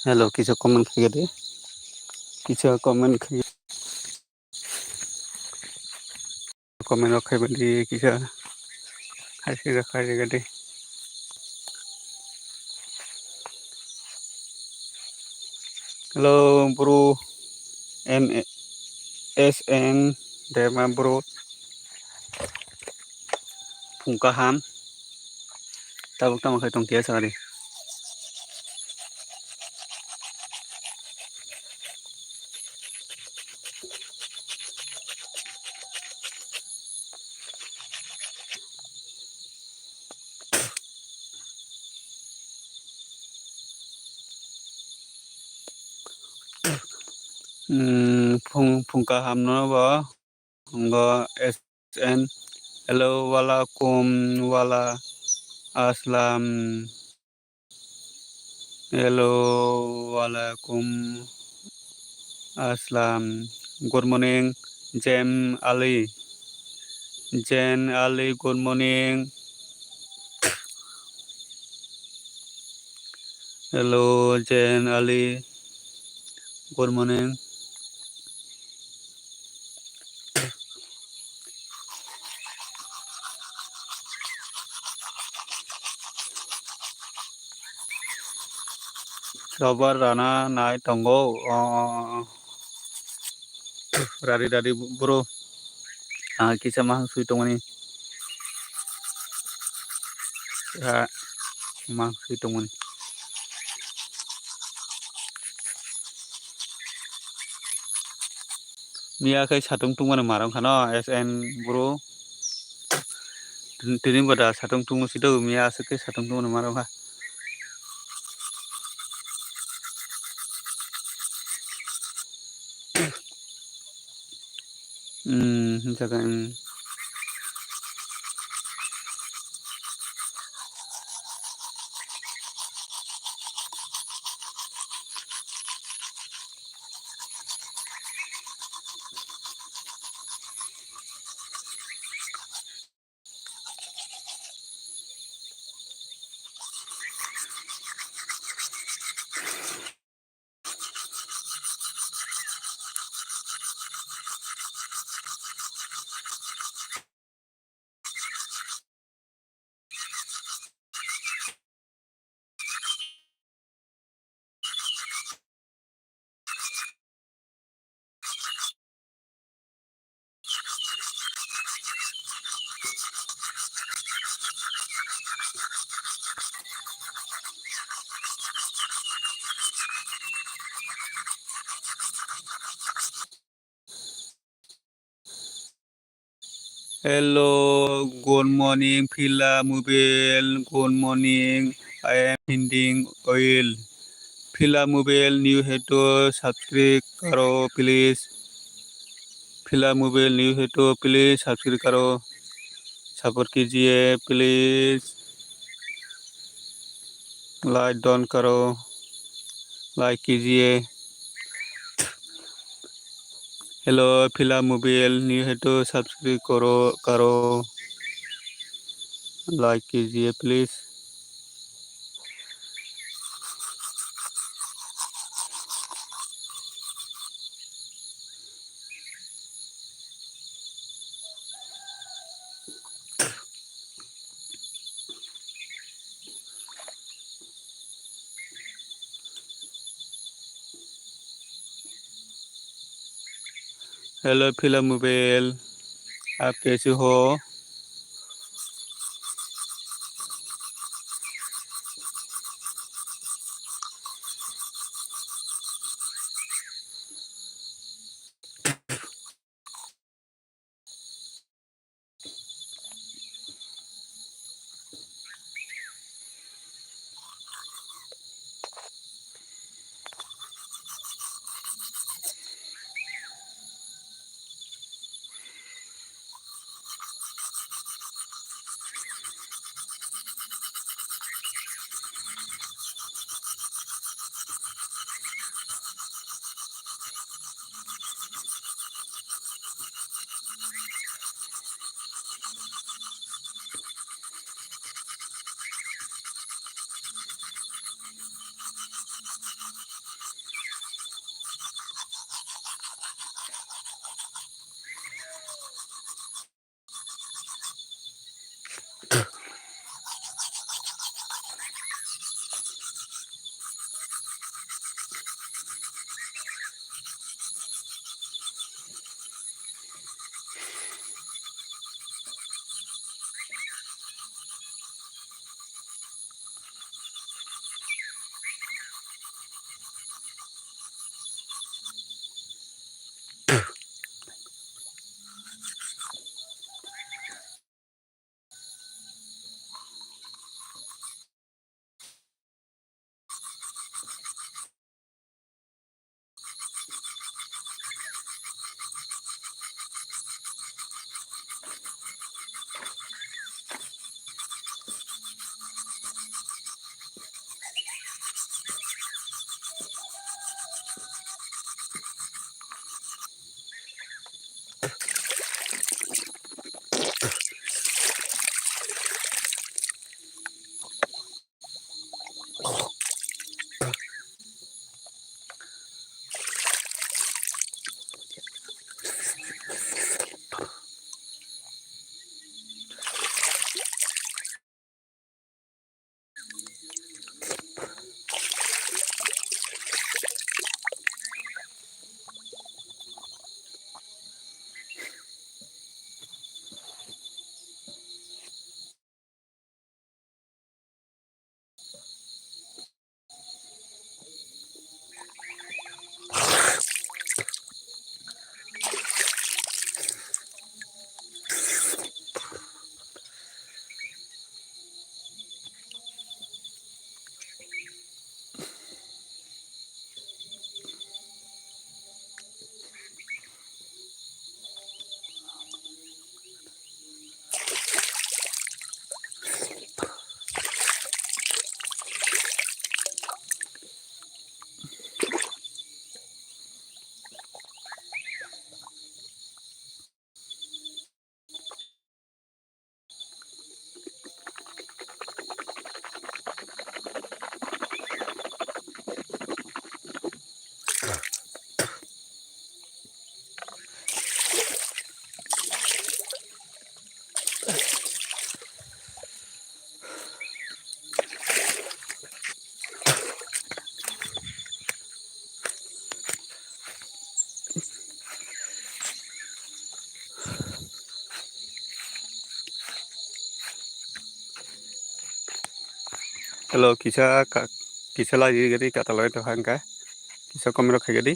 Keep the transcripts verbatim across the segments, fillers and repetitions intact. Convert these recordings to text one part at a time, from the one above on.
Hello, kisa comment khaigadi. Kisa comment khai, comment rok khaibadi kisa khaisi rok khaigadi. Hello, bro. M S N Dema bro. Phung kaham. Tabuk tamo khai tongkhe sakari. Hmm, phung, phung kaham no bo. Ngo S N. Hello, walaikum, wala aslam. Hello, walaikum aslam. Good morning, Jem Ali. Jen Ali, good morning. Hello, Jen Ali. Good morning. Sobar rana nai tongo. Oh. Rari rari bro. Ah, kisa mahang sui tongmani. Ah, mahang sui tongmani. Miya khe satung tungmani marong khano S N bro. Tini boda satung tungmo sido miya aswk khe satung tungmani marong kha. Hmm, hinsa khe, hmm. Hello, good morning, Phila Mobile. Good morning, I am Hinding Oil. Phila Mobile new hai to subscribe karo, please. Phila Mobile new hai to please subscribe karo. Support kijiye, please. Like don karo, like kijiye. Hello, Phila Mobile new hai to subscribe karo, karo. Like kijiye, please. Hello, Phila Mobile, aap kaise ho? Hello, kisa ka-, kisa lai gari kata lai to hangka. Kisa komero khai gari.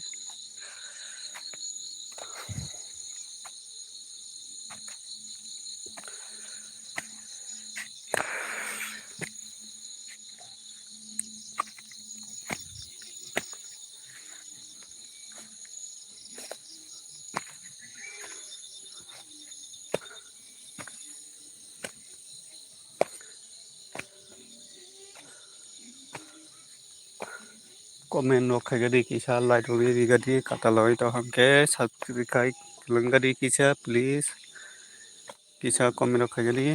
Comment rok khai gadi kisa like rok ri gadi kata loi to hangke subscribe khai lung gadi kisa please. Kisa comment rok khai gani.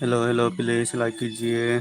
Hello, hello, please like कीजिए।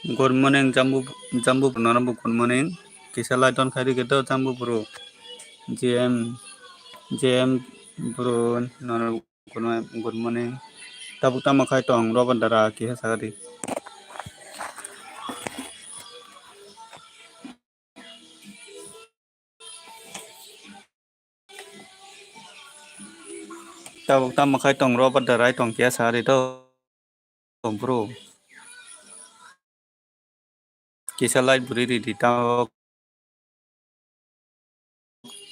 Good morning, Jambu, Jambu bro, norok bo good morning. Kisa light on khai rikhe to Jambu bro. J M, J M bro, norok good mo-, good morning. Tabuk tamo khai tong, Robert Dara, kisa sakadi. Tabuk tamo khai tong, Robert Dara tong, kisa sakadi to. Bro. Kisa light bwrwi ridi, tamo,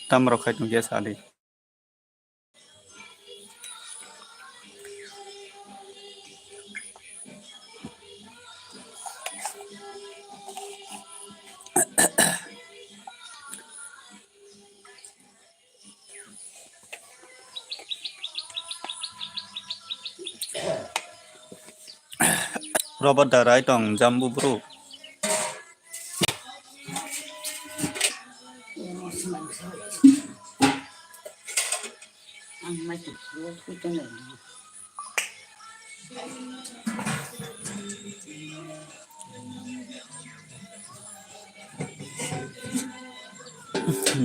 tamo rok khai tong kisa di. Robert Dara tong, Jambu bro.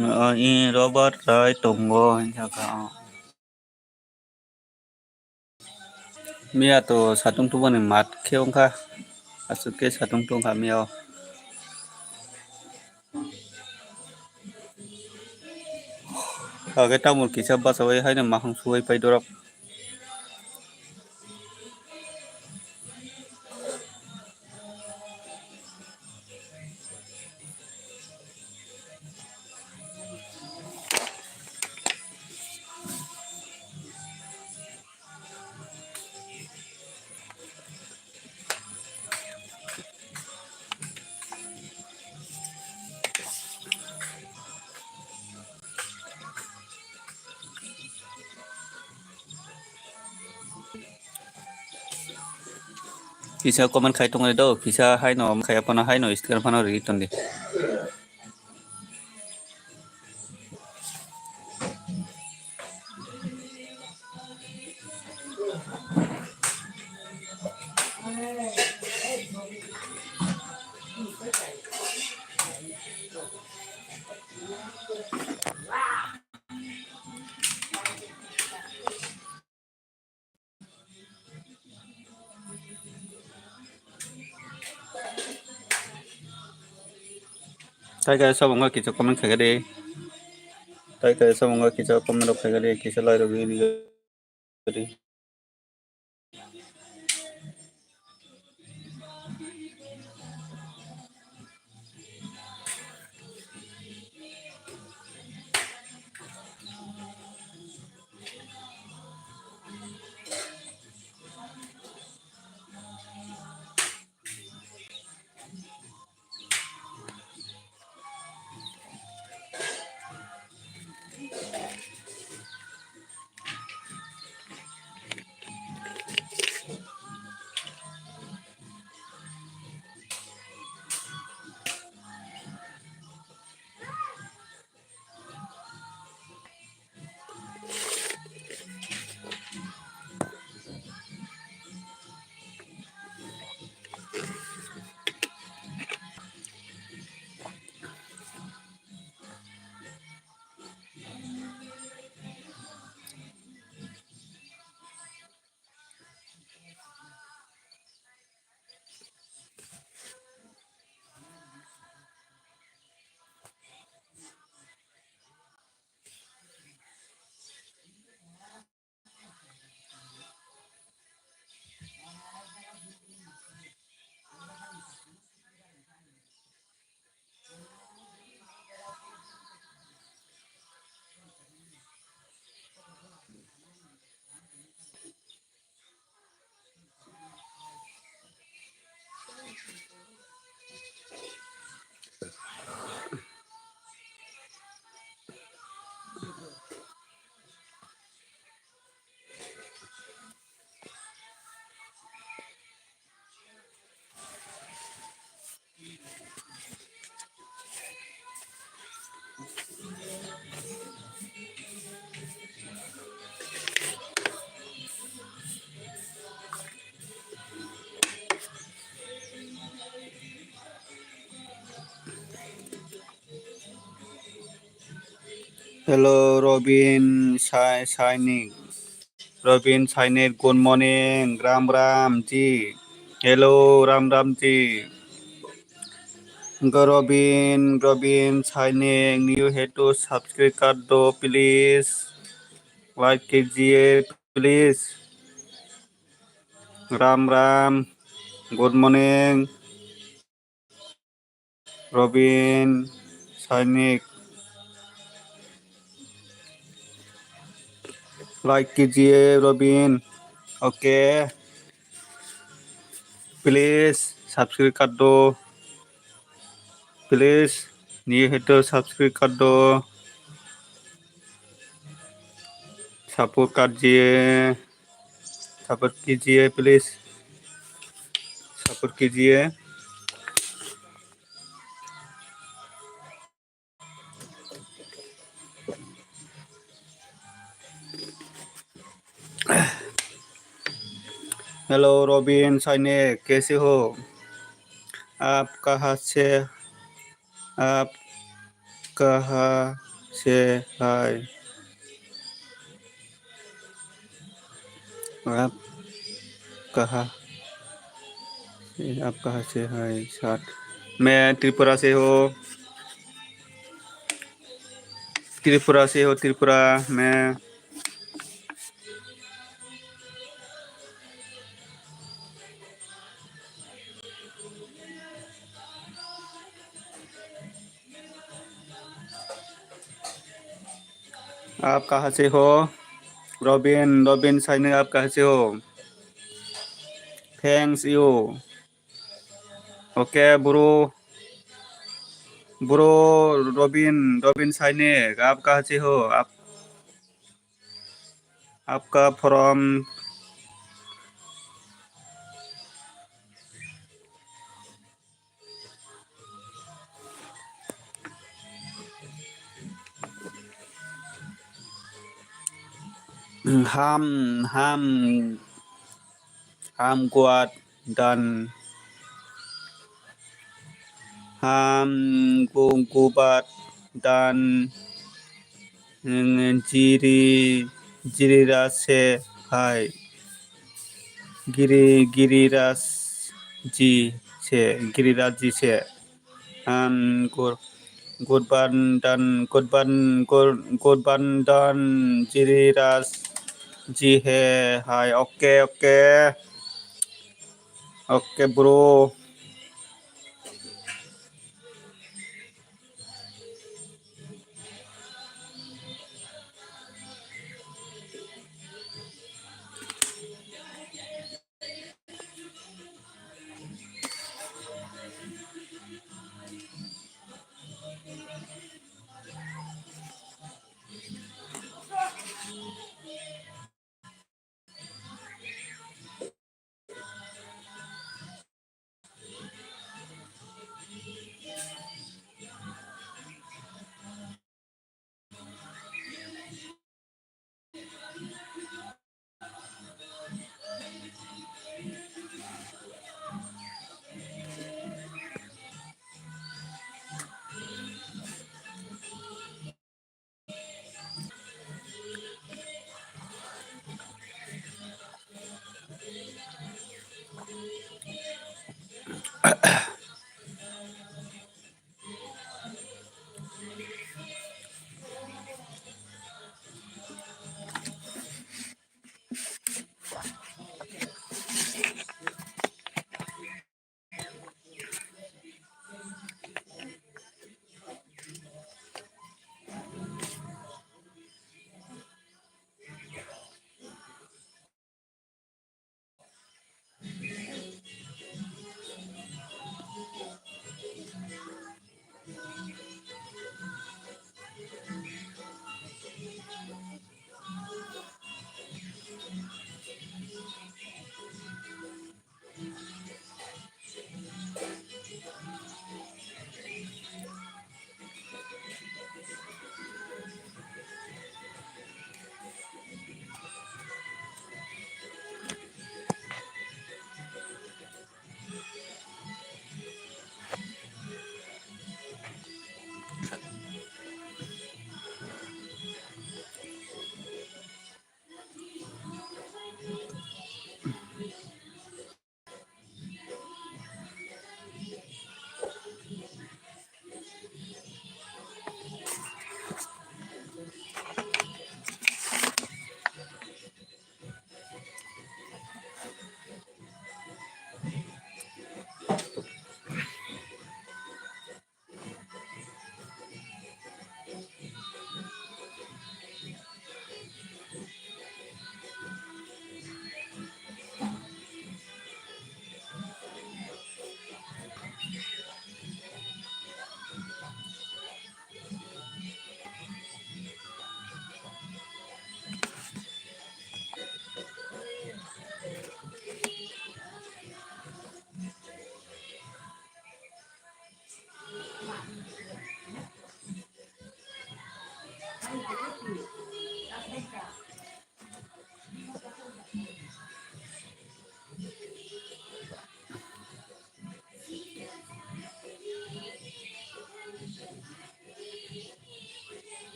O, i Robert Rai tongo, hinkha kha, o. Miya to satung tubani mat khe wngkha, aswk khe satung tungkha miya o. Kha khe tamul kisa bachawai haino mahang suwai pai dorop. Kisa comment khai tongdi do, kisa haino khaya phano haino sticker phano ri tondi. Tai kaisa wngkha kisa comment khaikha di. Tai kaisa wngkha kisa comment rok khaikha di, kisa like rok ri di. Hello, Robin Sai-, Sainik. Robin Sainik, good morning. Ram Ram ji. Hello, Ram Ram ji. Go Robin, Robin Sainik, new hai to subscribe kar do, please. Like kijiye, please. Ram Ram, good morning. Robin Sainik. Like kijiye Robin. Okay. Please subscribe kar do. Please new hai to subscribe kar do. Support kijiye. Support kijiye, please. Support kijiye. Hello, Robin Sainik, कैसे हो? आप कहाँ से, आप कहाँ से है? आप कहाँ से, आप कहाँ से है? साथ मैं त्रिपुरा से हो। त्रिपुरा से हो, त्रिपुरा में। आप कहाँ से हो? Robin, Robin Sainik, आप कहाँ से हो? Thanks you. Okay, bro. Bro, Robin, Robin Sainik, आप कहाँ से हो? आप, आपका from Ham, ham, ham guat dan, ham gu-, gubat dan, mm, jiri, jirirase hai. Giri, Giriraj ji se, Giriraj ji se. Am, Gur-, Gurbandan, Gurban-, Gur-, Gurbandan Giriraj ji he hai. Okay, okay. Okay, bro.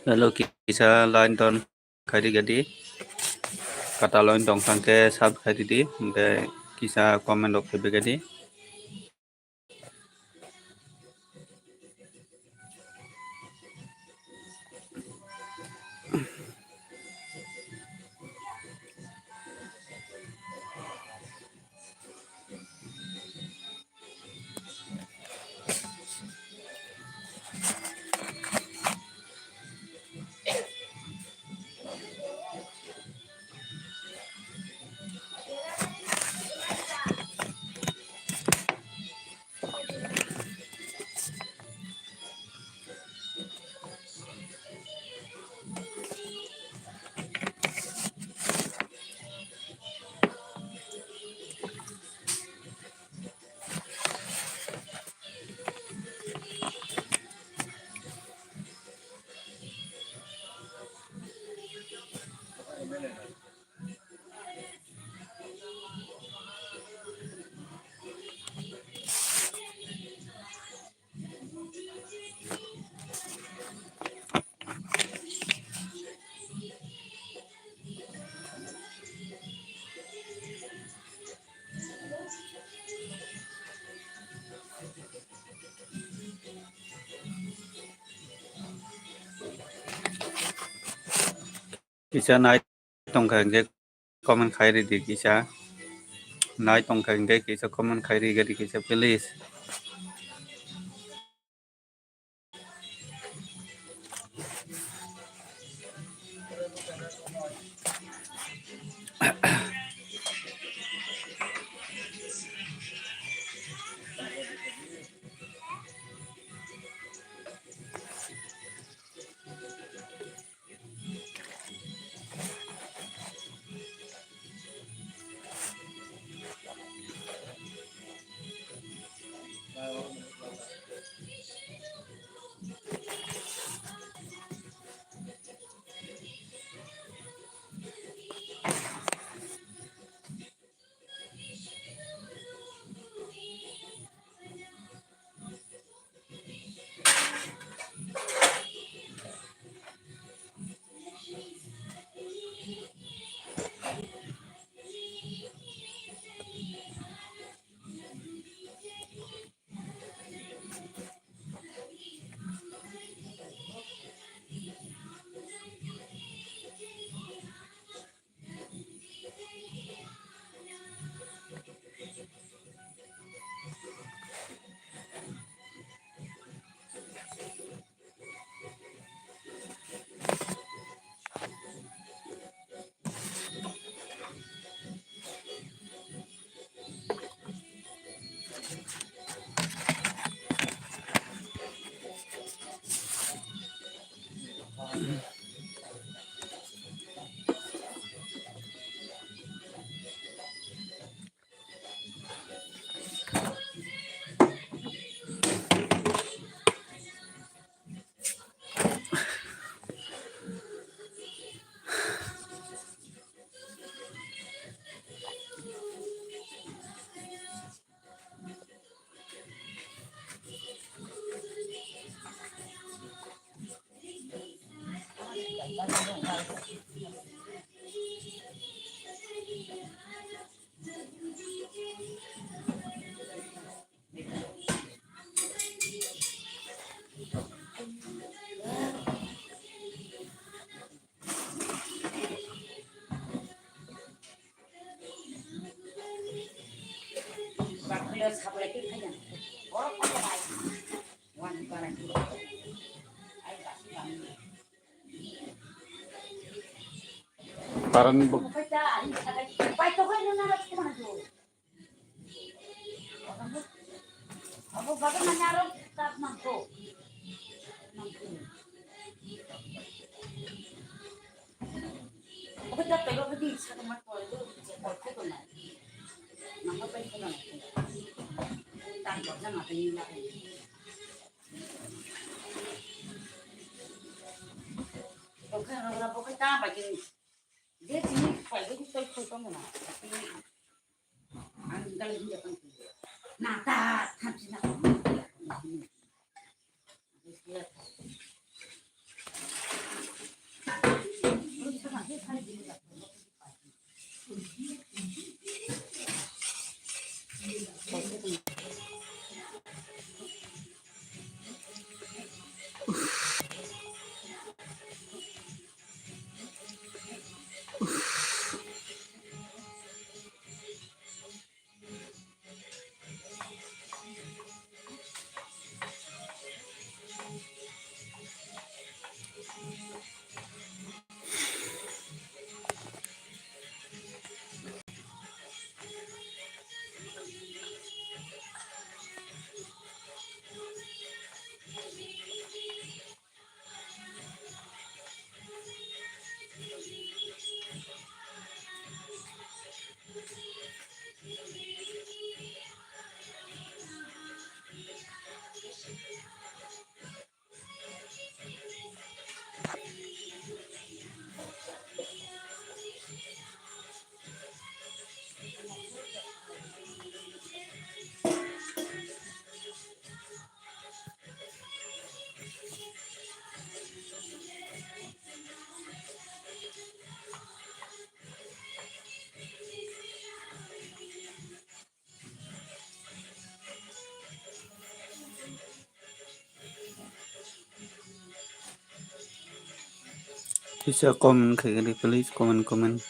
Hello, kisa line ton khairi gadi. Kata line tong thangke sub khairi di, hingke kisa comment rok khairi gadi. Kisa nai tongkha hingke comment khai ridi kisa. Nai tongkha hingke kisa comment khai ridi kisa please. Karan bu- Abo bagwi manya aro tak mangko. Kisa comment khaigwdi, please, comment, comment.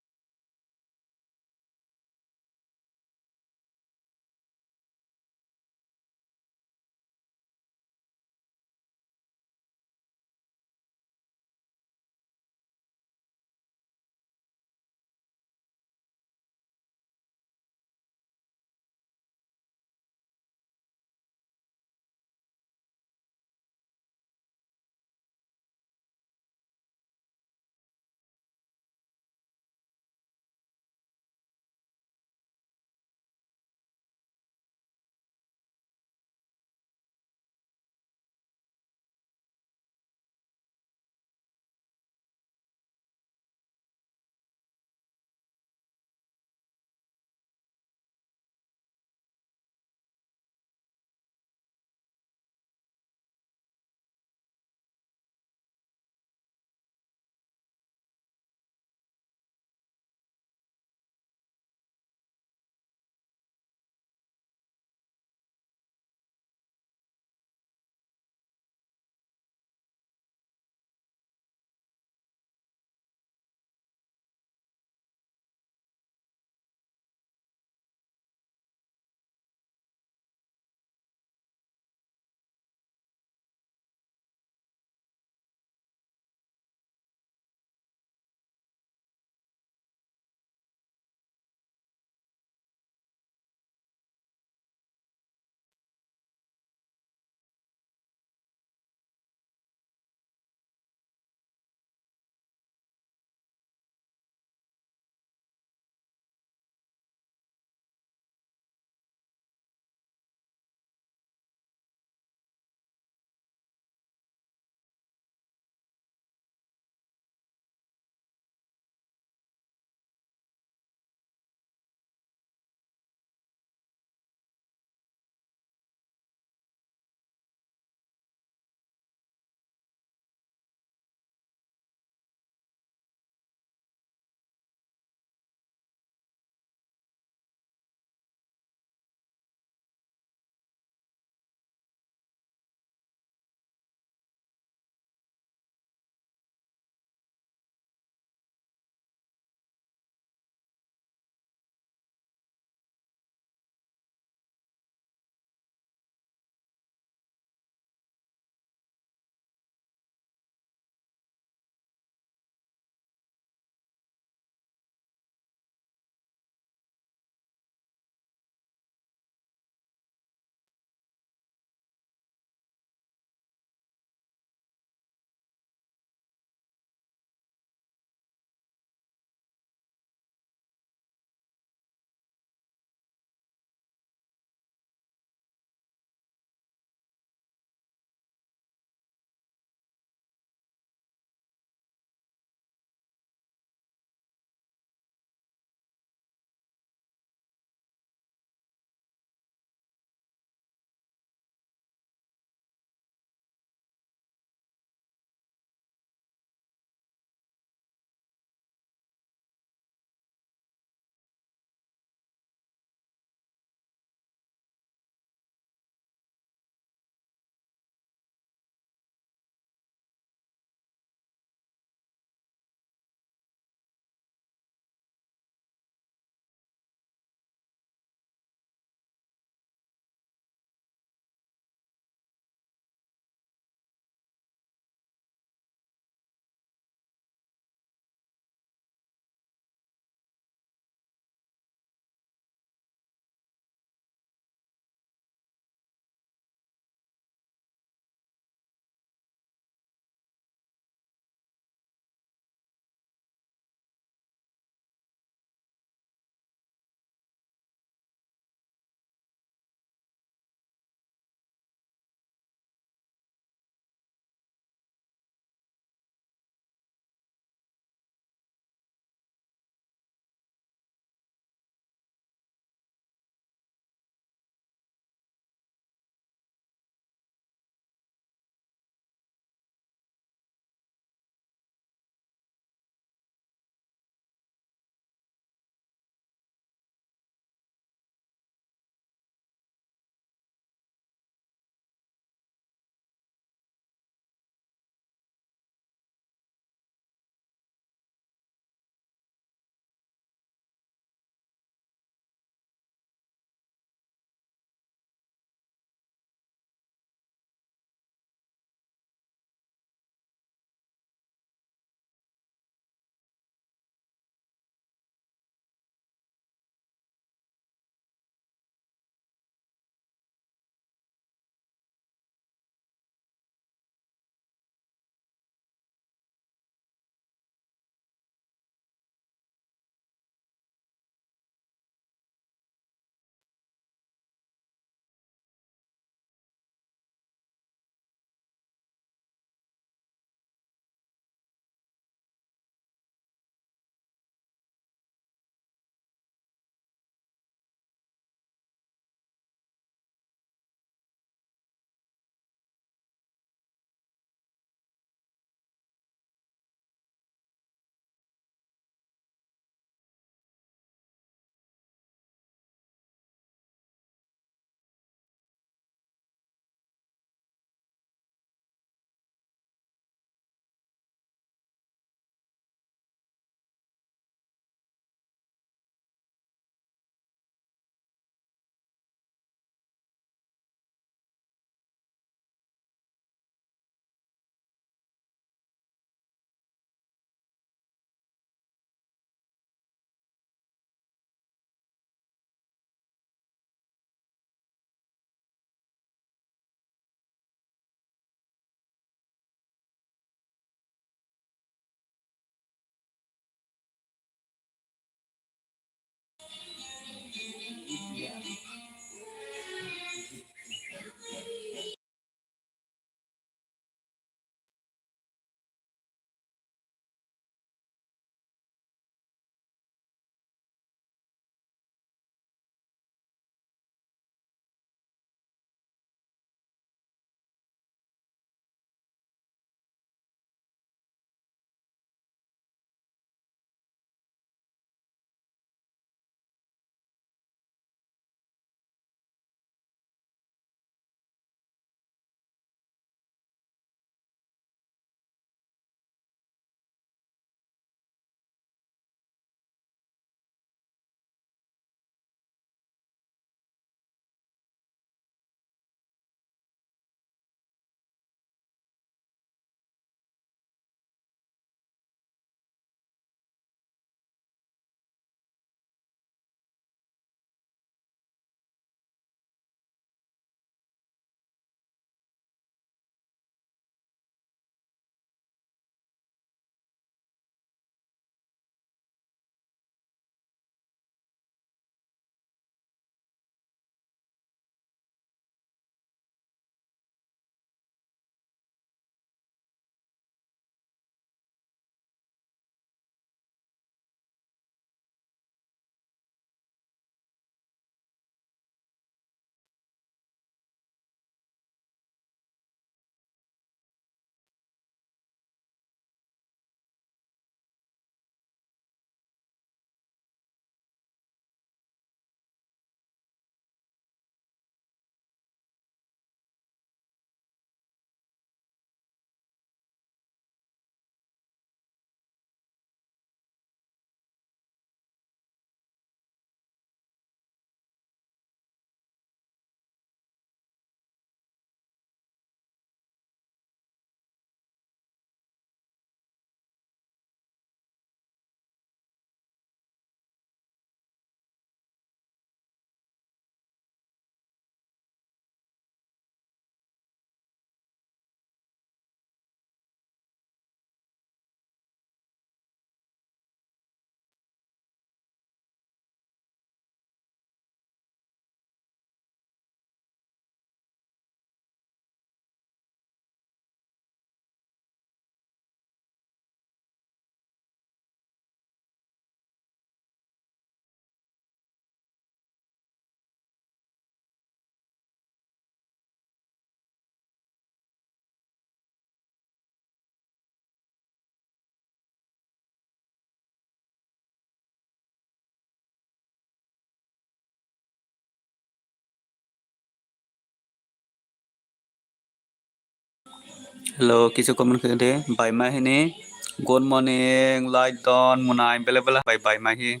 Hello, kisa comment khe de. Bai ma hini. Good morning, light don, munai, bele bele bai, bai ma hi.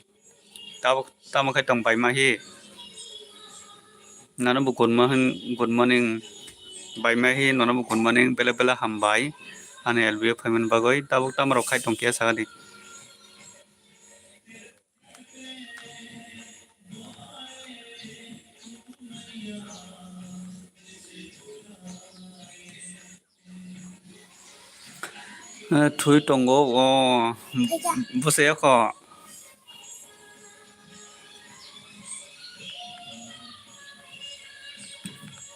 Tabo, tamo khai tong bai ma hi. Nano bo good morning, good morning. Bai ma hi, nono bo good morning, bele bele hambai. Ani L B O payment bagoi, tabo tamo rok khai tong khe saga di. Eh, thui tongo, o, bwsai kho.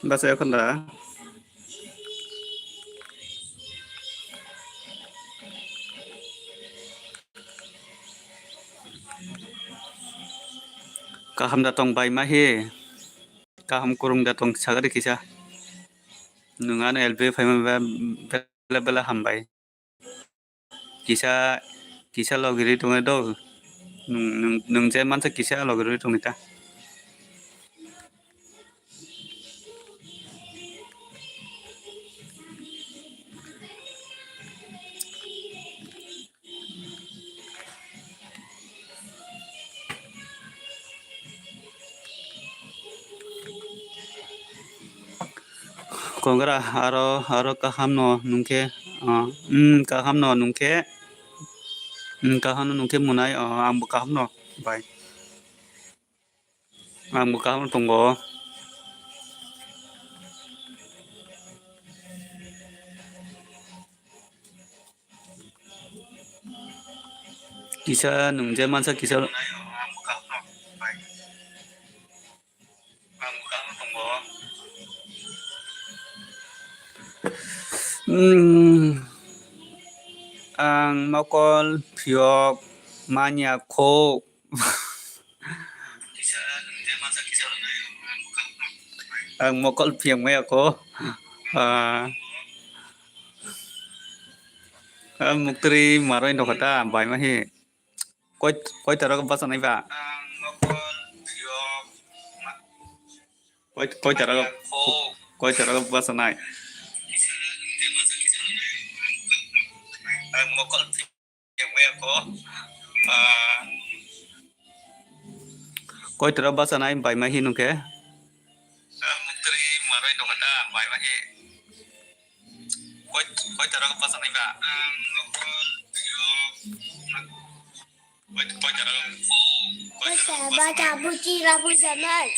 Bwsai kho da. Kaham da tong bai ma hi. Kaham kurung da tong sagari kisa. Nwng ano L B phaima be-, bela bela hambai. Kisa, kisa logiri tongo do. Nwng, nwng, nwng je mansa kisa logiri tongni ta. Kongra aro, aro kaham no nungkhe, ah, mm, kaham no nungkhe, mm, kaham no nungkhe munai, ah, ang bo kaham no bai. Ang bo kaham tongo. Kisa nwng je mansa kisa. Hmm. Ang mokol phiyok manya kho. Ang mokol phiyok maya kho. Ah. Ang muktri maroi nokha ta bai ma hi. Koi, koi tara basa nai ba? Koi, koi tara, koi tara basa nai? Koi tara basa nai bai ma hi nungkhe? Koi, koi tara basa nai ba? Bacha, bacha, buchi, la bucha, man.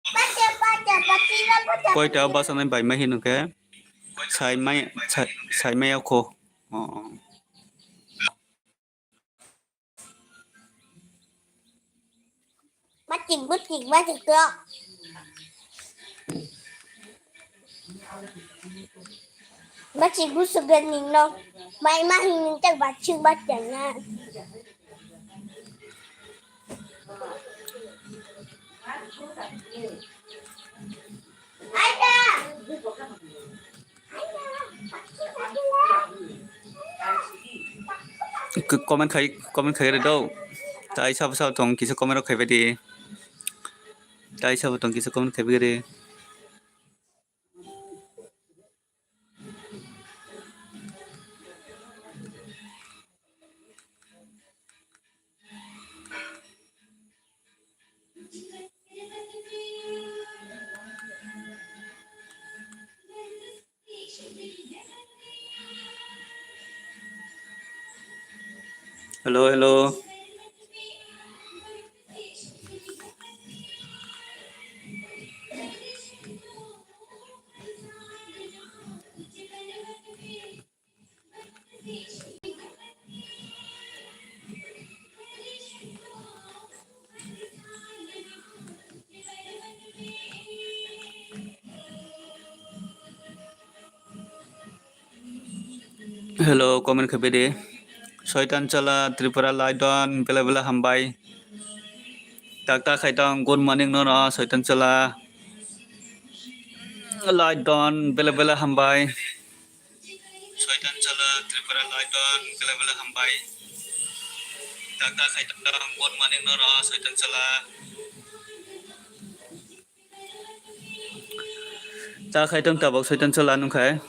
Bacha, bacha, bachi, la bucha. Koi ta basa nai bai ma hino khe? Sai mai, sai, sai mai ako. Oh, oh. Batik, butik, batik, kok. Batik, busuk, ganing, no. Bai, mahi, mintak, batik, batik, na. Comment khai, comment khai re do. Tai sabo sabo tong kisa comment rok khai bai di. Tai sabo tong kisa comment khai bai di. Hello, hello. Hello, comment khe bidi. Soitan Chala Tripura Laidon, bela bela hambai. Tak tak khai tong, good morning nono, Soitan Chala. Laidon, bela bela hambai. Soitan Chala Tripura Laidon, bela bela hambai. Tak tak khai tong tong, good morning no ro, Soitan Chwla. Ta khai tong tabok Soitan Chwla nung khai.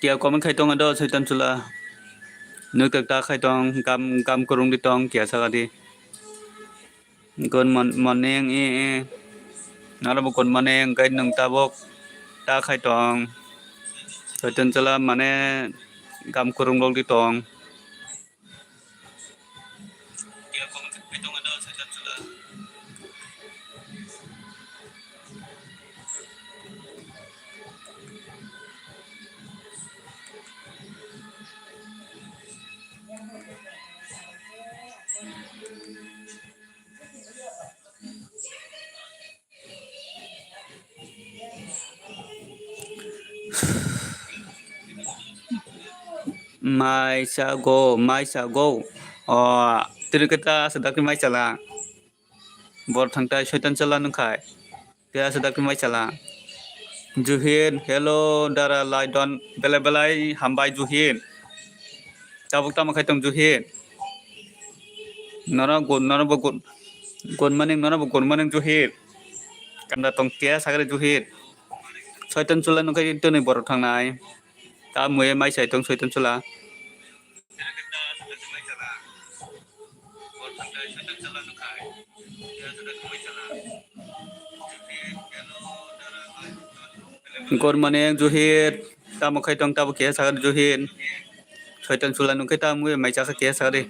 Kiya comment khai tong do Soitan Chwla. Nuk tak ta khai tong, kam, kam kurung di tong, kiya saka di. Good mon-, morning, i, i. Naro bo good morning, kai nung tabok ta khai tong. Soitan Chwla mane kam kurung lok di tong. Mai sa go, mai sa go. O, tini khe ta aswk dakti mai chala. Bor thang tai Soitan Chwla nung khai. Te aswk dakti mai chala. Juhin, hello, dara lai don, belai belai hambai Juhin. Tabuk tamo khai tong Juhin. Nono good, nono bo good, good morning, nono bo good morning Juhin. Kanda tong kiya sagre Juhin. Soitan Chwla nung khai tini bor thang nai. Ta muye mai sai tong Soitan Chwla. Good morning, Juhit. Tamo khai tong tabo khe sakha Juhit. Soitan Chwla nung khe tamo mai chakha khe sakha de.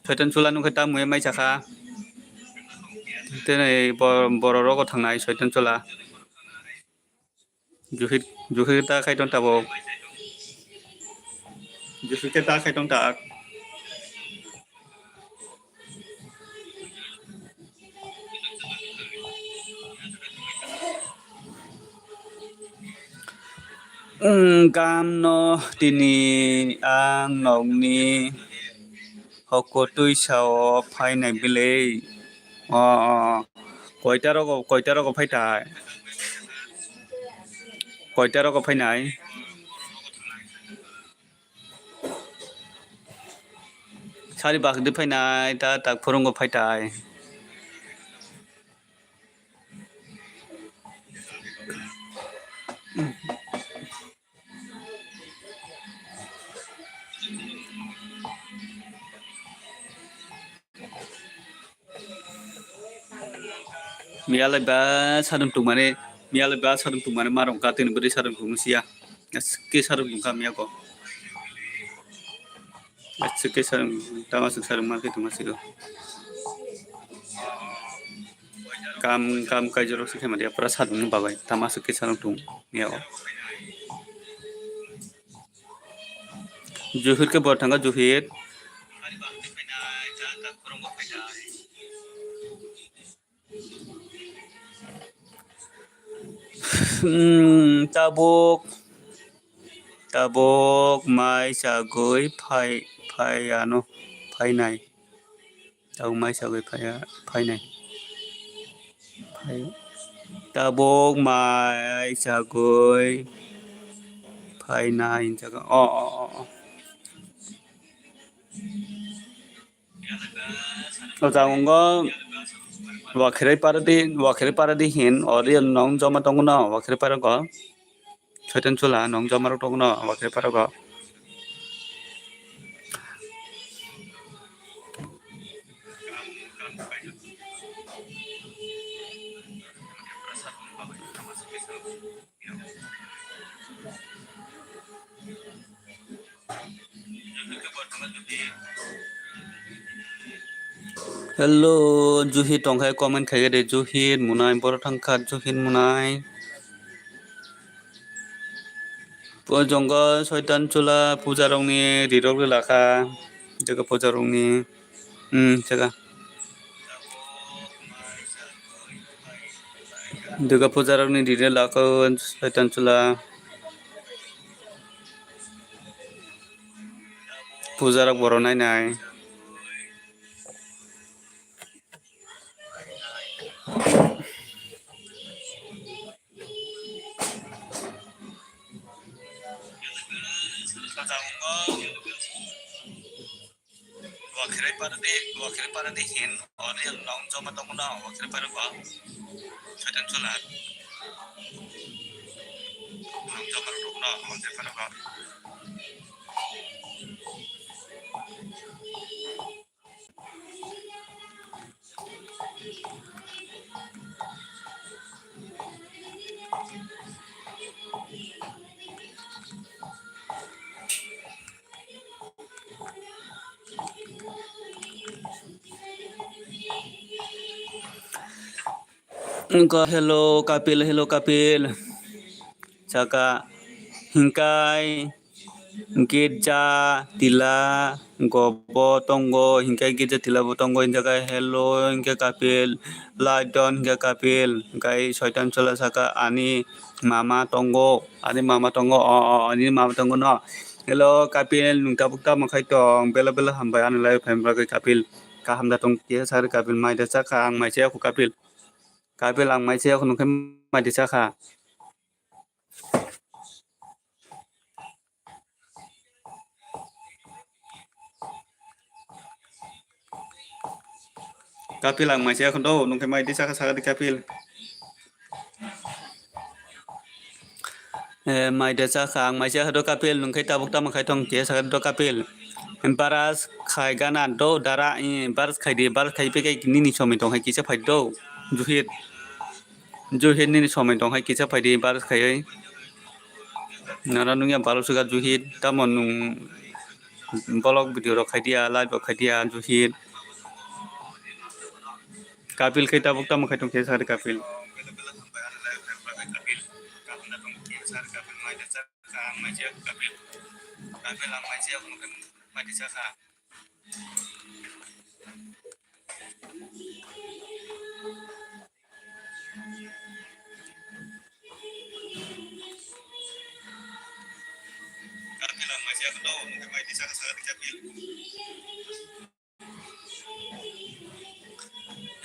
Soitan Chwla nung khe tamo mai chakha. Tene bo-, borok rogo thangnai Soitan Chwla. Juhit, juhit ta khai tong tabo. Juhit ta khai tong ta. Wng, kam no tini ang nokni hoko twi sao phainai bwlwi. O, o, koita rogo, koita rogo phai thai? Koita rogo phainai? Sari bakdi phainai, ta tak phurungo phai thai? Miyalai ba sadung tungmani, miyalai ba sadung tungmani marong ka tini bwrwi sadung tungma siya. Ke sadung tungkha miyako. Aswk khe sarung, tamo aswk sarung ma khe tongma siro. Kam, kam kaijorok se khe manya, pura sarung ni bagwi, tamo aswk khe sarung tong ya o. Juhit khe bor thangkha, Juhit. Hmm, tabuk, tabuk mai sagwi phai, phai ano, phainai. Tabuk mai sagwi phaiya, phainai. Phai, tabuk mai sagwi phainai, hinjak. O, o, o, o. O jaga wngkha Wakhirai Paradi, Wakhirai Paradi hin, o real nong joma tongo no, Wakhirai Paradi go. Soitan Chwla nong joma rok tongo no, Wakhirai Paradi go. Hello, Juhit tongkha comment khaikhe de, Juhit Munai, boro thangkha Juhit Munai. O jongol Soitan Chwla puja rokni rirok rilakha, jaga puja rokni, hmm, jaga. Durga puja rokni rire lako Soitan Chwla. Puja rok boro nai nai. Kaja ungo. Wakhirai paradi, wakhirai paradi hin, ori long joma tongno, wakhirai paradi. Soitan chula. Long joma tongno, wakhirai paradi. Wngkha, hello Kapil, hello Kapil. Saka, hingkai, girja tila gobo tongo, hingkai girja tila bo tongo, hingkai hello, hingkai Kapil, Laidon, hingkai Kapil, hingkai Soitan Chwla saka, ani mama tongo, ani mama tongo, o, o, ani mama tongo no. Hello Kapil, nwng tabuk tamo khai tong, bela bela hambai ani live phaima bagwi Kapil, kaham da tong kisa sari Kapil, mai da chakha ang mai chaya khu Kapil. Kapil ang mai chaya khu nungkhe mai da chakha. Kapil ang mai chaya khu do, nungkhe mai da chakha saka di Kapil. Eh, mai da chakha ang mai chaya khu do Kapil, nungkhe tabuk tamo khai tong kisa saka do Kapil. Baras khai gana do dara, eh, baras khai di, baras khai pekai nini somoi tong hai kisa phai do. Juhit. Juhit nini somoi tong hai kisa phai di baras khai. Nara nungya balu suga Juhit, tamo nung vlog video rok khai dia, live rok khai dia Juhit. Kapil khai tabuk tamo khai tong kisa saka di Kapil.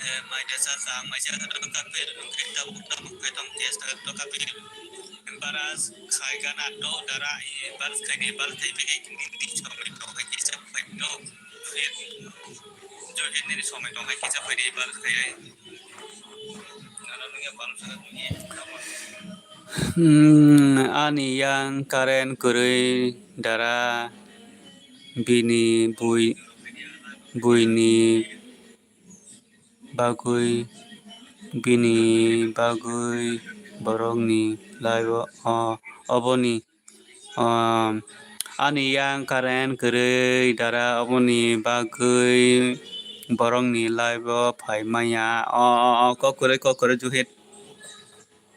Eh, mai da chakha ang mai chaya khu do Kapil, nungkhe tabuk tamo khai tong kisa saka do Kapil. Baras khai gana do dara, eh, baras khai di, baras khai pekai nini somoi tong hai kisa phai do. Juhit. Juhit nini somoi tong hai kisa phai di, baras khai. Nara nungya balu saka Juhit. Hmm, ani yang current kwrwi dara bini bui, buini bagwi, bini bagwi borokni live o, o, oboni, o, ani yang current kwrwi dara oboni bagwi borokni live o phai maya. O, o, o, kok kwrwi, kok kwrwi Juhit.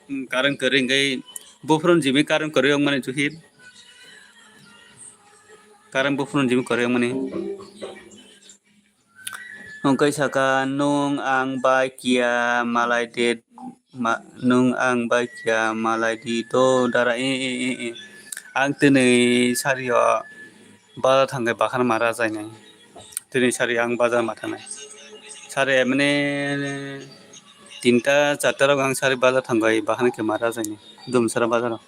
Hmm, current kwrwi hwnkhe buphuru ni jimi current kwrwi wngmani Juhit. Current buphuru ni jimi kwrwi wngmani. Wngkhe saka, nwng ang bai kiya malai de, ma-, nwng ang bai kiya malai di do dara, e, e, e, e. Ang tini sari o bazar thangkhe bakhana ma rajainai. Tini sari ang bazar ma thangnai. Sari emne tinta charta rok ang sari bazar thangkhe bakhana khe ma rajainai. Dumsara bazar o.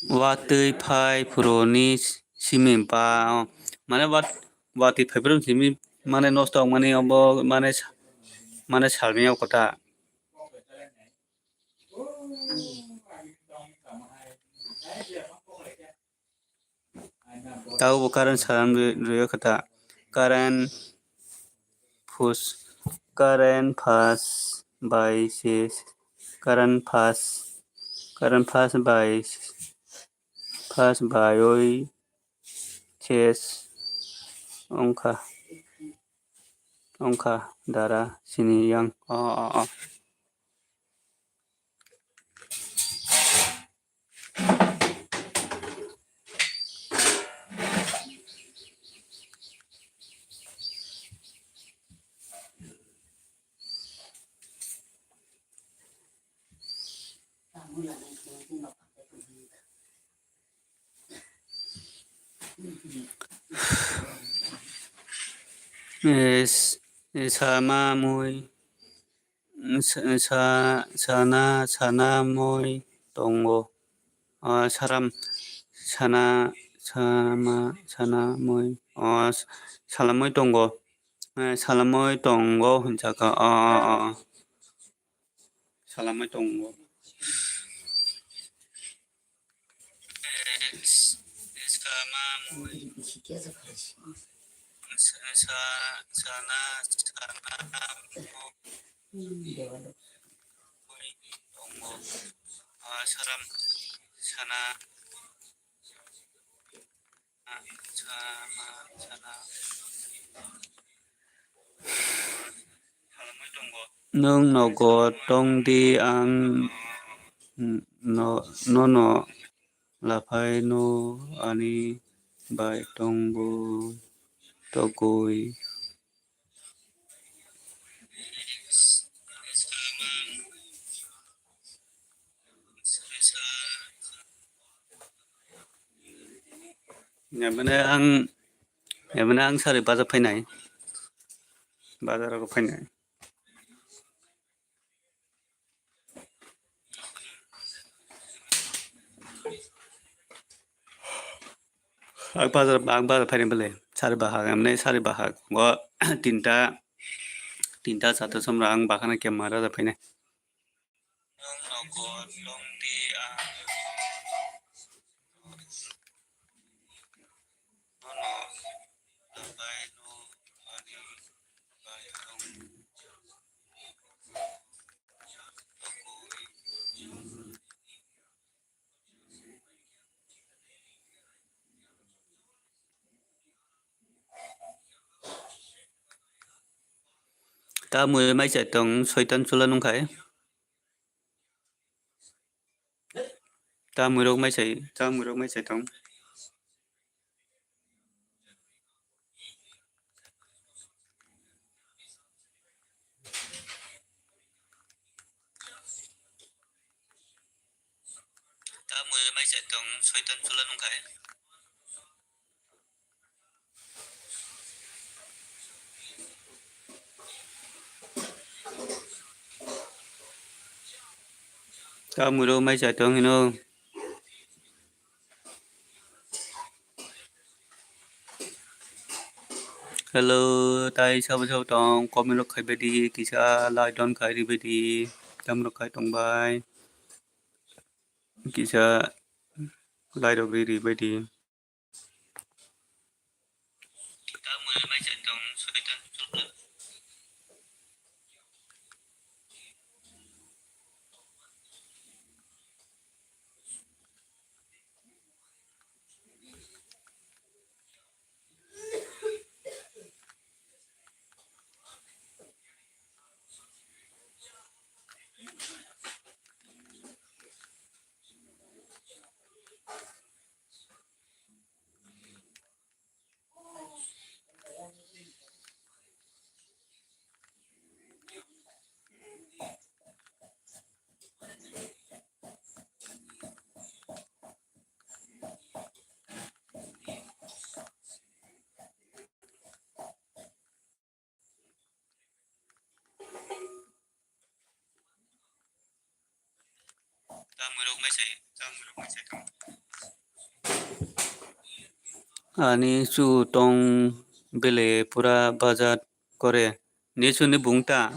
Watwi phai phuru ni simi ba, mane wat-, watwi phai phuru simi mane nosto wngmani obo mane sa-, mane salmani o kota. Tabukbo current salam rwi-, rwio kha ta. Current phus-, current pass bai se, current pass, current pass bai, pass baiwi ses wngkha. wngkha dara sini yang. O, o, o. Es, sama mui, sa, sa, sana, sana mui tongo. Ah, saram, sana, sama, sana mui. Ah, salamui tongo. Eh, salamui tongo hwnjaka. Ah, ah, ah. Salamui tongo. Sa-, sa-, sana, sana, tongo. Ah, saram, sana. Nwng nogo tongdi, ang no-, nono laphaino ani bai tongwi. Ebene ang, ebene ang sari bazar phainai. Bazar o phainai. Ang bazar, ang bazar phainai bele. Sari bahag, ebene sari bahag. Go tinta, tinta sata somra ang bahana kemara da phainai. Ta mui mai chai tong, soitan chula nung khai. Ta mui rok mai chai, ta mui rok mai chai tong. Ta mui mai chai tong, soitan chula nung khai. Ta mui rok mai chai tong hino. Hello, tai sabo sabo tong, comment rok khai bai di, kisa like don khai ri bai di, tam rok khai tong bai, kisa like rok ri ri bai di. Ani chu tong bele pura bazar kore. Ni chu ni bung ta.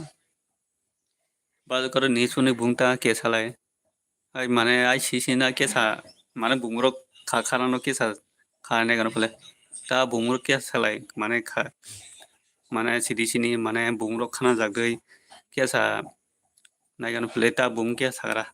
Bazar kore ni chu ni bung ta ke salai. Ai mane ai sisi na kesa mane bumrok kha khana no kesa khana nai gano phle ta bumrok kesa lai mane kha mane sidi sini mane bumrok khana jagwi kesa nai gano phle ta bum kesa gra.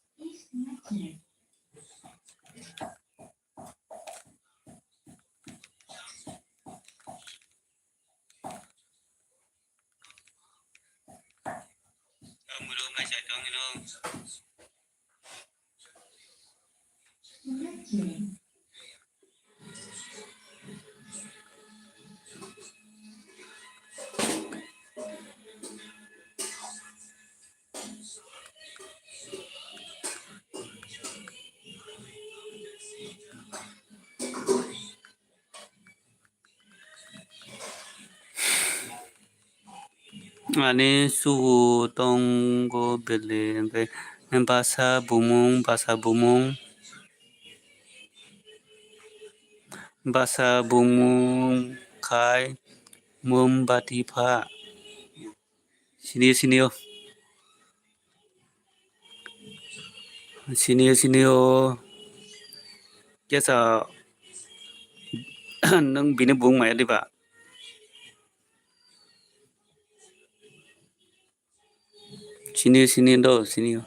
Ani sugu tongo bele, hwnkhe basa bumung, basa bumung, basa bumung khai mombati pha. Sini, sini o. Sini, sini o. Kesa nwng bini bung maya diba? Sini, sini do, sini o.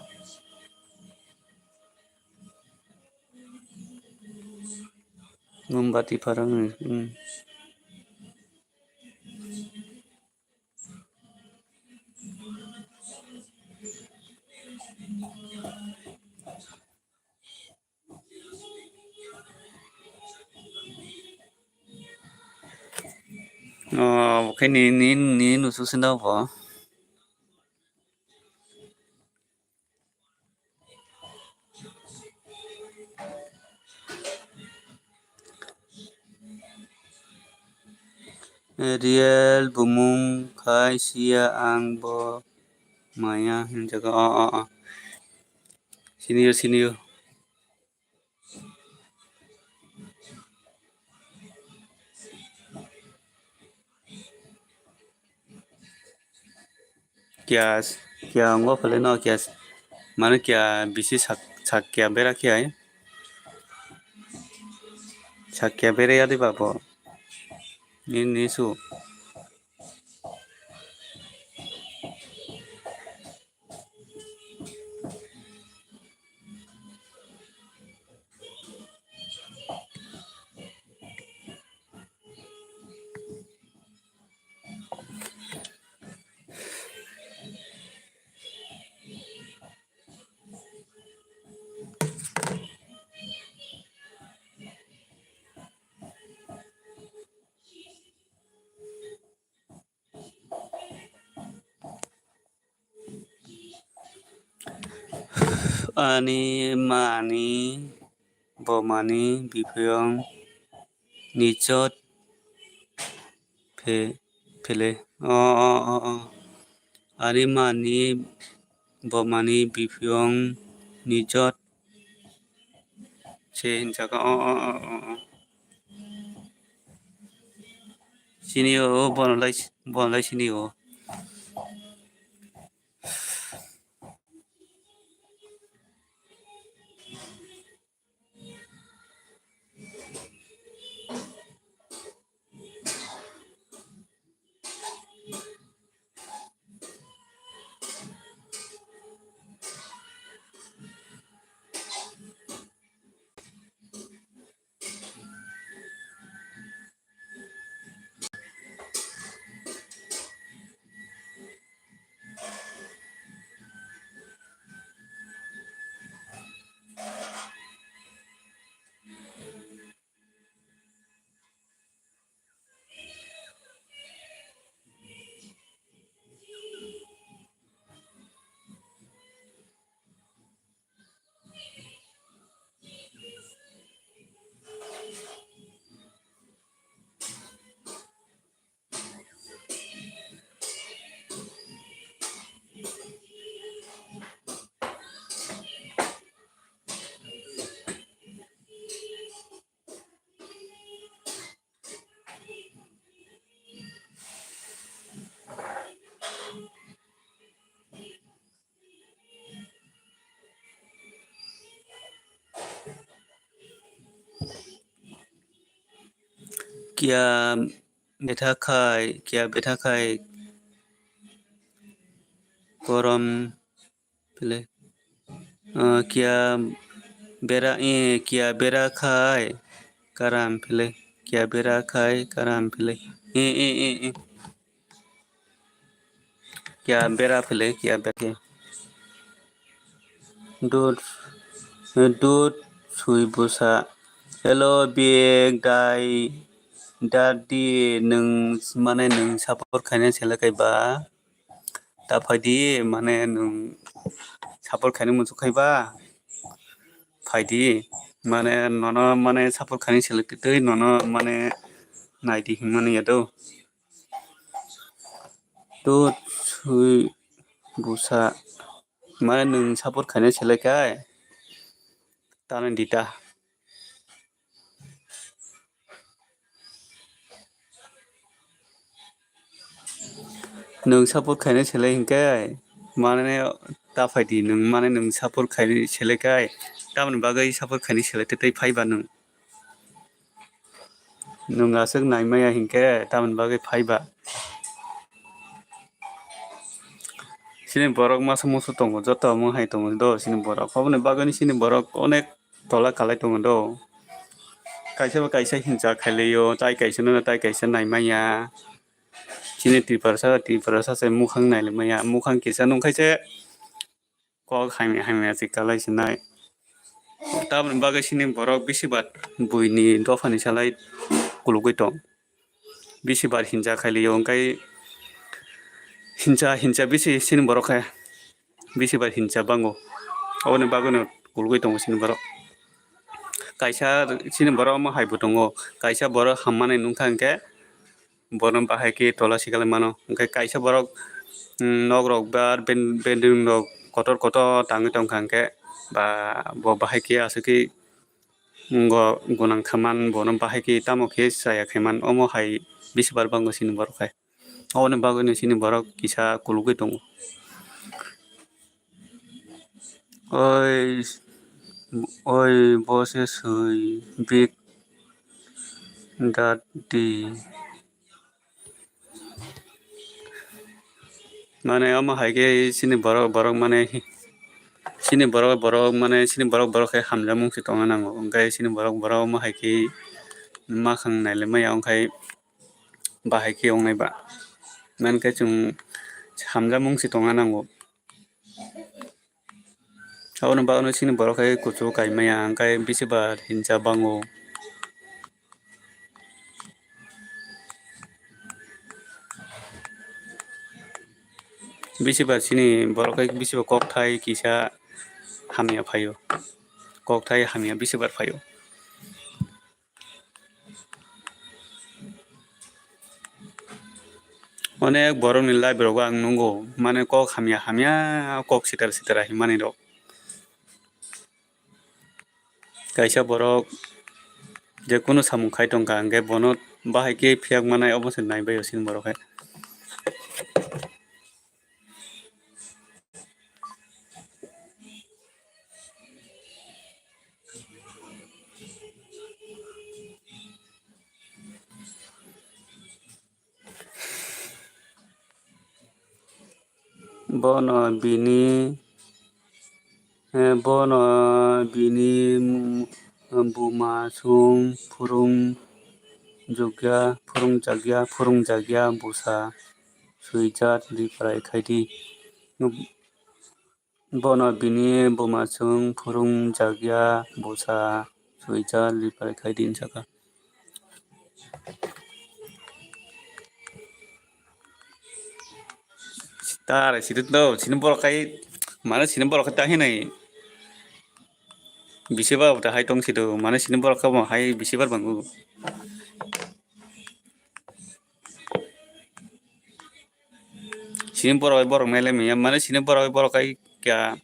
Mombati pharang, hmm. Oh, oke, ni, ni, ni nusu senda bo. Real bumung khai sia ang bo maya hinjago. Oh, oh, oh. Sini o, sini o. Kya, kya ngo phale no kya, mane kya bisi sak, sak kya bera kya hai? Sak kya bera yadi babo. Ni, ni su. Ani mani bomani biphiyong nichot phe-, phele. O, o, o, o. Ani mani bomani biphiyong nichot se hinjaka. O, o, o, o, o. Sini o, bono lai, bono lai sini o. Kiya betha khai, kiya betha khai korom phile. Ah, kiya bera, eh, kiya bera khai karam phile. Kiya bera khai karam phile. Eh, eh, eh, eh. Kiya bera phile, kiya bera. Dud, dud sui busa. Hello, big dai, daddy, nwng, mane, nwng support khainai selai kaiba. Ta phaidi, mane, nwng support khainai muchuk khaiba. Phaidi, mane, nono, mane, support khainai selai twi, nono, mane, naidi hinmani ya do. Tut sui busa. Mane nwng support khainai selai kai. Tano dita. Nwng support khainai selai hinkhe, mane ta phaidi nwng, mane nwng support khainai selai kai. Tamoni bagwi support khainai selai tei phaiba nwng. Nwng aswk naimaya hinkhe tamoni bagwi phaiba. Chini borok masa musu tongo, joto omo hai tongo do chini borok. Oboni bagwino chini borok onek tola kalai tongo do. Kaisa ba kaisa hinsa khailaio, tai kaisa no tai kaisa naimaya. Chini Tiprasa, Tiprasa se mukhang nailaimaya, mukhang kisa nungkhaise kok hamya hamya se kalai sinai. Tamoni bagwi chini borok bisi bar buini dophani salai kulugwi tong. Bisi bar hinsa khailio, hwnkhe hinsa, hinsa bisi chini borok khe bisi bar hinsa bango. Aboni bagwino kulugwi tongo chini borok. Kaisa chini borok omo hai bo tongo, kaisa borok hammani nungkha hinkhe borok bahai khe tola sikalaimano. Hwnkhe kaisa borok, mm, nok rok ba ben-, building rok kotor kotor tangwi tongkha hinkhe ba bo bahai khe aswk khe go-, gonang khaman bono bahai khe tamo khe chaya khaiman omo hai bisi bar bango chini borok hai. Oboni bagwino chini borok kisa kulugwi tongo. Oi, oi, bo se sui big daddy. Mane omo hai khe chini borok, borok mane chini borok, borok mane chini borok, borok khe hamjakmung se tongna nango. Hwnkhe chini borok, borok omo hai khe makhang nailaimaya, hwnkhe bahai khe wngnai ba. Mankhe chwng hamjakmung se tongna nango. Aboni bagwino chini borok khe kuchugo kaimaya, hwnkhe bisi bar hinsa bango. Bisi bar chini borok khe bisi bar kokthai kisa hamya phaio. Kokthai hamya bisi bar phaio. Onek borokni live rogo ang nungo, mane kok hamya hamya, kok sitra sitra hinmani rok. Kaisa borok je kunu samung khai tongkha, hwnkhe bono bahai khe phiyak manai, obo se naibaio chini borok hai. Bono bini, eh, bono bini, mm, buma chwng phwrwng jukya, phwrwng jakya, phwrwng jakya bwsa swijak reply khaidi. Bono bini buma chwng phwrwng jakya bwsa swijak reply khaidi, hwn sakha. Tare sidi do, sini borok khai, mane sini borok khai ta hinai. Bisi bar ta hai tong sido, mane sini borok khai bo hai bisi bar bango. Sini borok bai borok nailai manya, mane sini borok bai borok kai kya,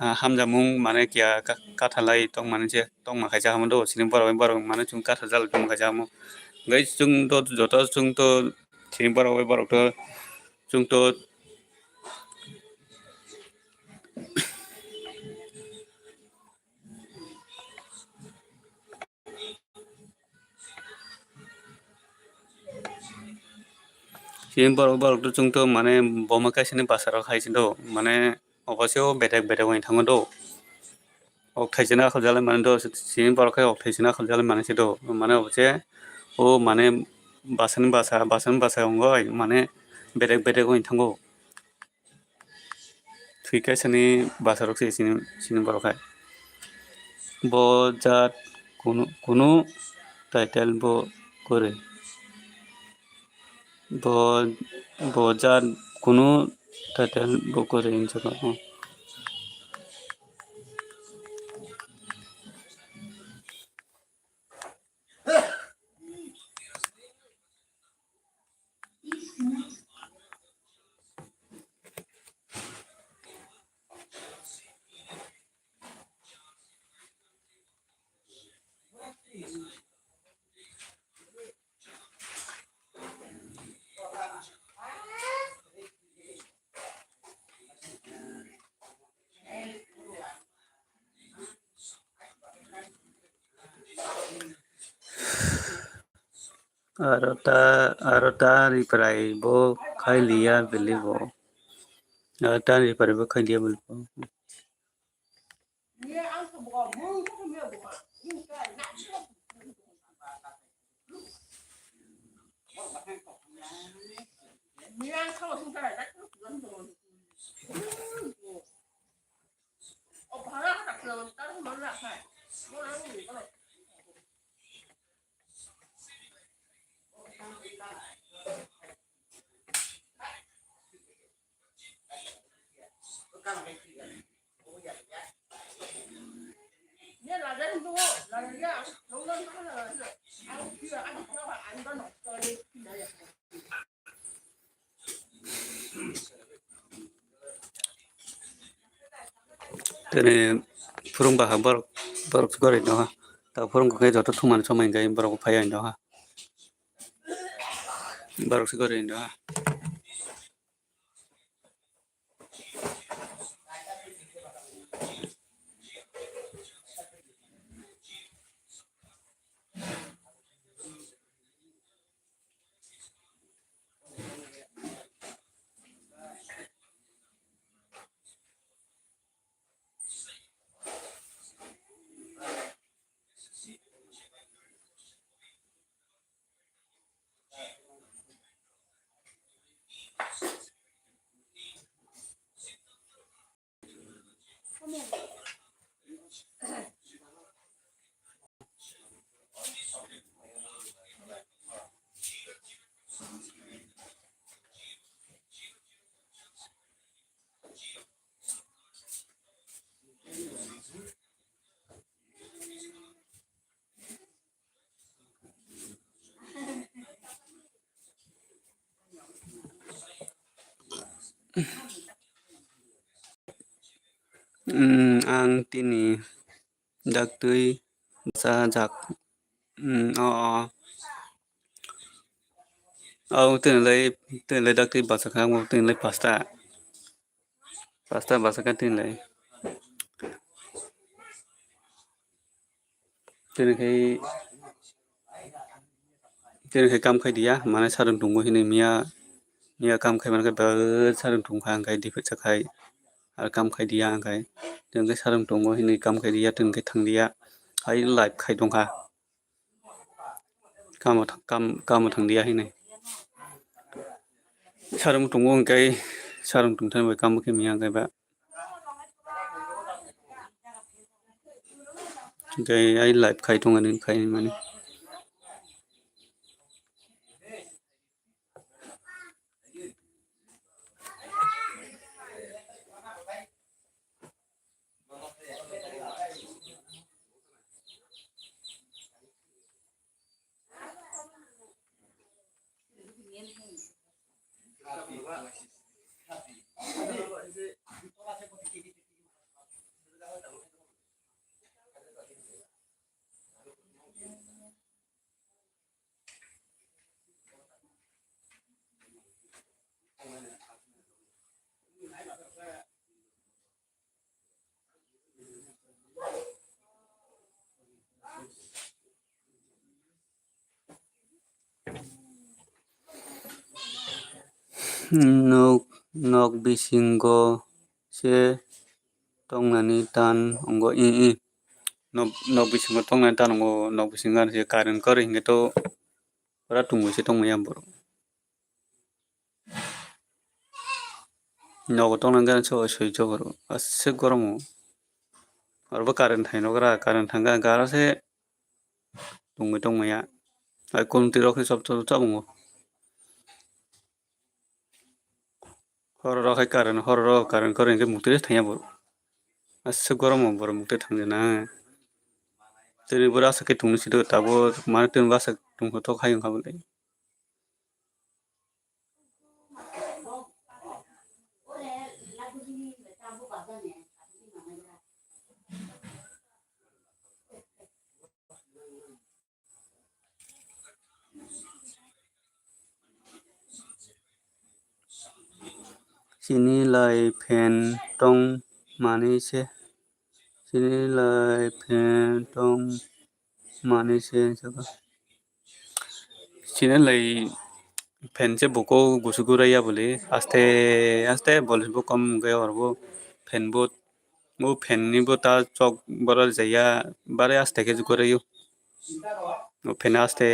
ha, hamjakmung mane kya ka-, kathalai tongmani je tongma khaijak hamo do, sini borok bai borok mane chwng katha jalai tongma khaijak hamo. Hwnkhe chwng to joto chwng to sini borok bai borok to chwng to Chini borok, borok to chwng to mane boma kaisa ni bwsa rok hai se do, mane obo se o bedek bedek wng thango do. Ok thaisani akhol jalai mani do, chini borok khe ok thaisani akhol jalai mani se do, mane obo se o mane bwsa ni bwsa, bwsa ni bwsa wngwi mane bedek bedek wng thango. Thwi kaisani bwsa rok se chini, chini borok hai. Bo jat kunu, kunu title bo kwrwi. Bo, bo jat kunu title bo kwrwi hinwi saka. Aro ta, aro ta reply bo khai liya belibo. Aro ta reply bo khai liya belibo. Tini phwrwng baha borok, borok se gori no ha. Ta phwrwng khe joto thumani somai hwnkhe borok phai ani no ha. Borok se gori no ha. Mm, ang tini daktwi bwsajak. Mm, o, o. Ang tini lai, tini lai daktwi bwsajak, ang tini lai pasta. Pasta bwsajak tini lai. Tini khai, tini khai kam khai diya, mane sarung tongo hinui miya, miya kam khai mane khe bwsarung tong kha, hwnkhe diphet sa khai, ar kam khai diya, hwnkhe tini khe sarung tongo hinui kam khai diya, tini khe thang diya, hai live khai tong kha, kamo thang, kam, kamo thang diya hinui. Sarung tongo hwnkhe, sarung tong thani bai kamo khe miya hwnkhe ba. Hwnkhe ai live khai tongo, ani khai mani. Nok, nok bisingo se tongnani tan wngo, i, i. Nok, nok bisingo tongnani tan wngo, nok bisingo ani se current kwrwi hinkhe to pura tungwi se tongmaya borok. Nogo tongna gana se oi soi jogoro aswk goromo. Oro bo current thai nogra, current thangkha, gara se tongwi tongmaya. Ai, kunti rok khe chop chop chop wngo. Horo rok hai current, horo rok current, current khe mukti thangya bo. Aswk gorom bo borok mukti thangya na. Tini bo aswk khe tongni sido tabo, mane tini bo aswk tongkha tok hai wngkha bo le. Chini lai phan tong mani se, chini lai phan tong mani se, chini lai phan se buko gusu gurai ya bole, aste aste bol bo kom ge orbo phan bo. O phan ni bo ta chok boral jaya bare aste khe jukurayo. O phan aste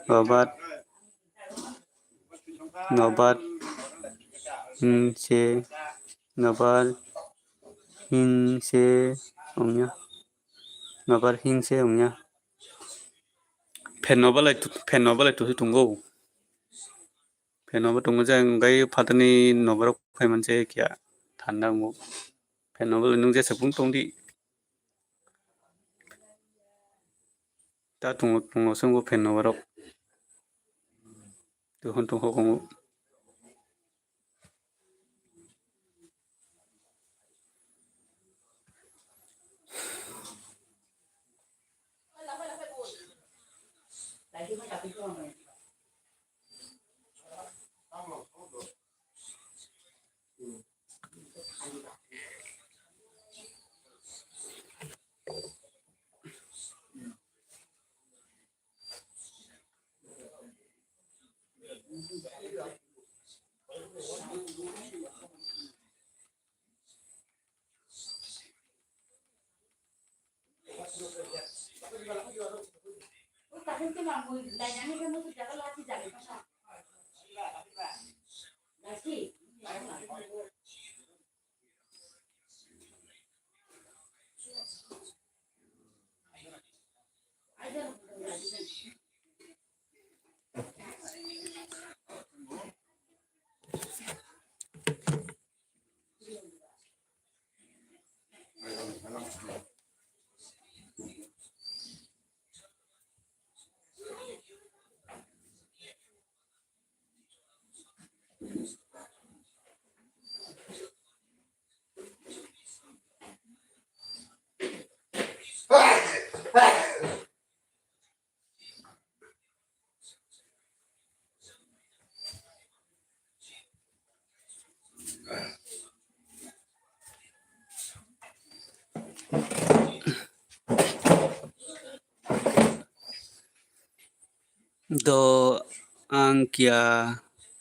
nobar nobar hinse nobar hinse ongya nobar hinse ongya. Phan nobalai phan nobalai tusu tongo. Phan nobo tongo je, hwnkhe phatani noborok phaiman se kiya thanda wngo. Phan nobo nwng jesa phung tongdi. Ta tongo, tongo se wngo phan noborok. Tongthok tongo. Do ang kiya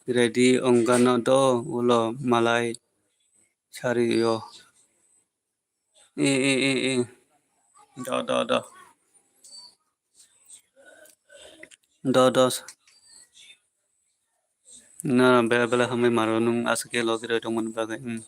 ready ongano do ulo malai sario. E, e, e, e. Do, do, do. Do, do. Na, bela, bela hambai maro nung aswk khe logi roi tongmani bagwi. Hmm.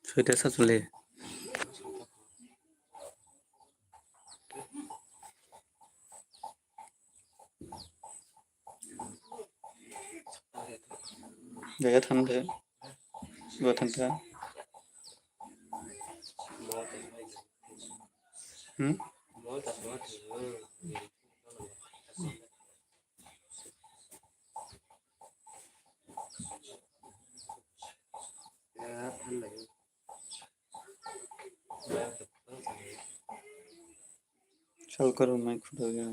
Soita sachuli. Jaya thang de. Gua thang ta. Hmm? Sal kwrwngmai khuda ya.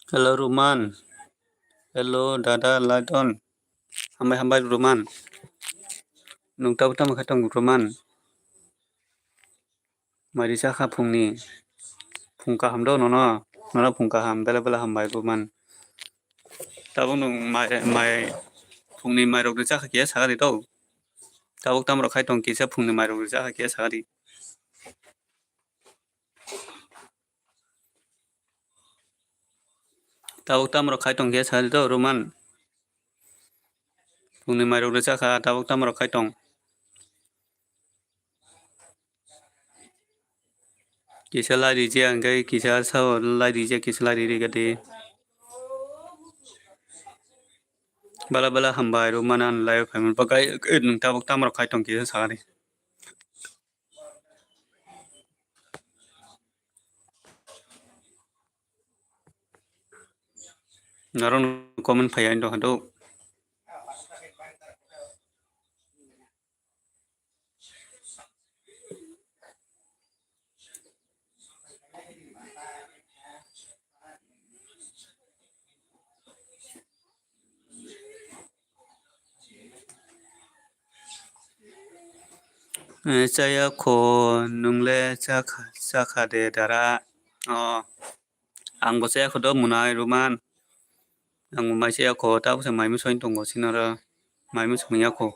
Hello, Roman. Hello, dada Ladon. Hambai, hambai, Roman. Nung tabo tamo khe tong, Roman? Mai risa kha phungni. Phung kaham do nono. Nono phung kaham. Bela bela hambai, Roman. Tabuk nung mai, mai phungni mai rok risa kha khe sakari to. Tabuk tamo rok khai tong kisa phungni mai rok risa kha khe sakari. Tabuk tamo rok khai tong khe sadi to, Roman. Phungni mai rok risa kha, tabuk tamo rok khai tong. Kisa lai rija, hingke kisa sao lai rija, kisa lai riri gati. Bala bala hambai, Roman, an lai phaiman pakai, eh, nung tabuk tamo rok khai tong kisa sakari. Narong comment phai ani doha do. Eh, chaya kho, nungle chakha, chakha de dara. Oh, ang bo chaya kho do munai Roman. Ang bo mai chaya kho, tabuk se mai muchung tongo sinaro. Mai muchung ya kho.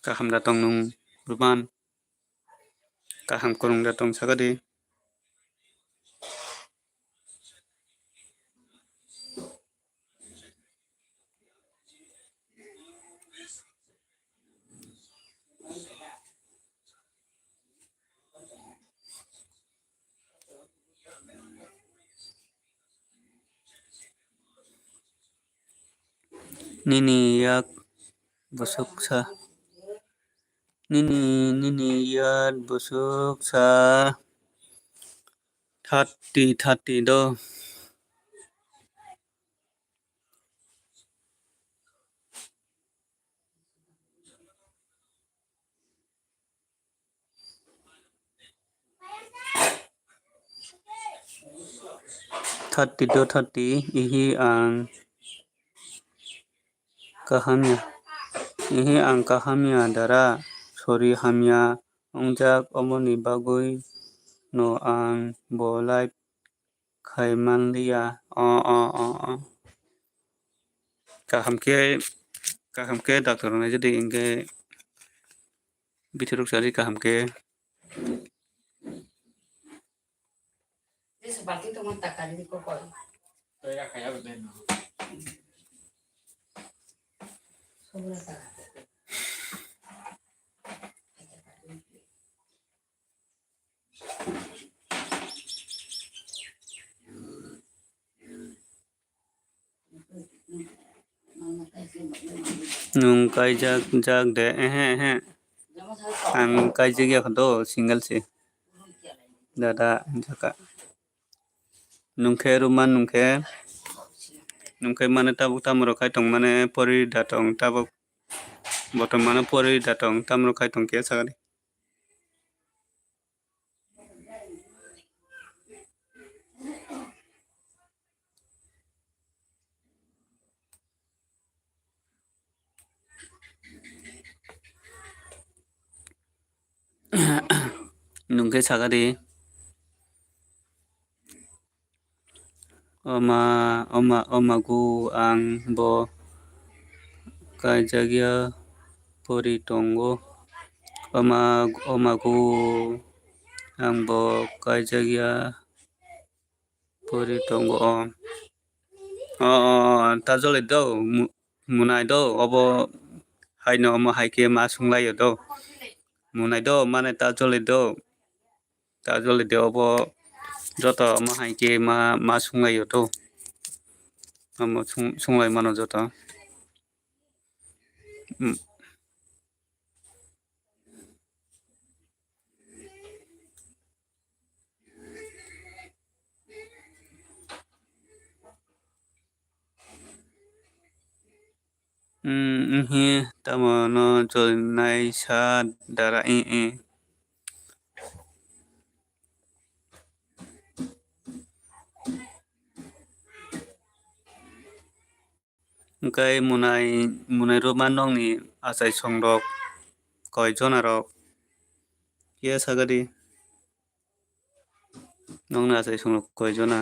Kaham da tong nung Roman. Kaham kwrwng da tong saka di. Nini yak bwswk sa. Nini, nini yak bwswk sa. Thirty, thirty do. Thirty to thirty, ihi ang kaham ya, ihi ang kaham ya dara, sori hamya wngjak, omoni bagwi no ang bo live khai manliya. O, o, o, o. Kaham khe, kaham khe doctor rok naijadi, hingkhe bithi rok sari kaham khe. Nwng kaijak, jak de, ehe, ehe. Ang kaijak ya kho do, single se. Dada, jaka. Nwng khe rwma nwng khe, nwng khe mane tabuk tamo rok khai tong mane pori da tong tabuk. Bo tong mane pori da tong tamo rok khai tong khe sakani. Nwng khe sakadi. Oma, oma, oma gu ang bo kaijakya pori tongo. Oma, oma gu ang bo kaijakya pori tongo. O, o, o, ta jolai do, mu-, munai do, obo haino omo hai khe ma sunglaio do. Munai do, mane ta jolai do. Ta jolai de obo joto omo hai khe ma, ma sunglaio to. Omo sung-, sunglai mano joto. Mm. Mm, mm, he, tamo no choli nai sa dara, eh, eh. Hwnkhe munai, munai rwma nokni achaisongrok koi jonarok khe sakadi? Nokni achaisongrok koi jona?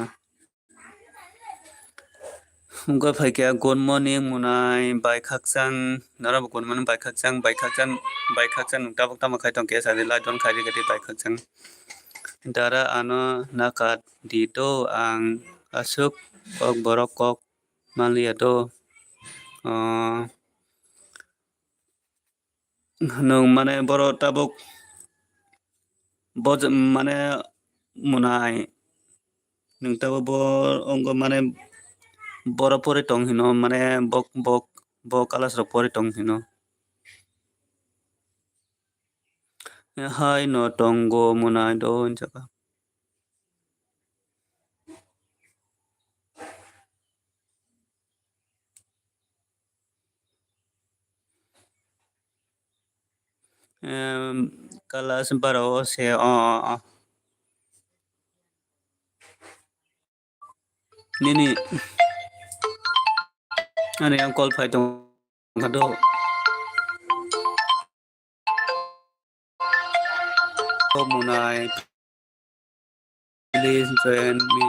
Wngkha phaikha, good morning, munai, bai khakchang, norokbo good morning, bai khakchang, bai khakchang, bai khakchang, nwng tabuk tamo khai tongkhe, sadi like don khaidi, khaidi, bai khakchang. Dara ano naka di do, ang aswk kok borok kok manliya do. Ah, nwng mane boro tabuk bo je-, mane munai nwng tabuk bo wngkha mane boro pori tong hino mane bok, bok, bo class rok pori tong hino. Hai no tongo munai do hinjaka. Em, class baro o se, o, o, o. Nini, ani ang call phai tong kha do. O munai, please join me.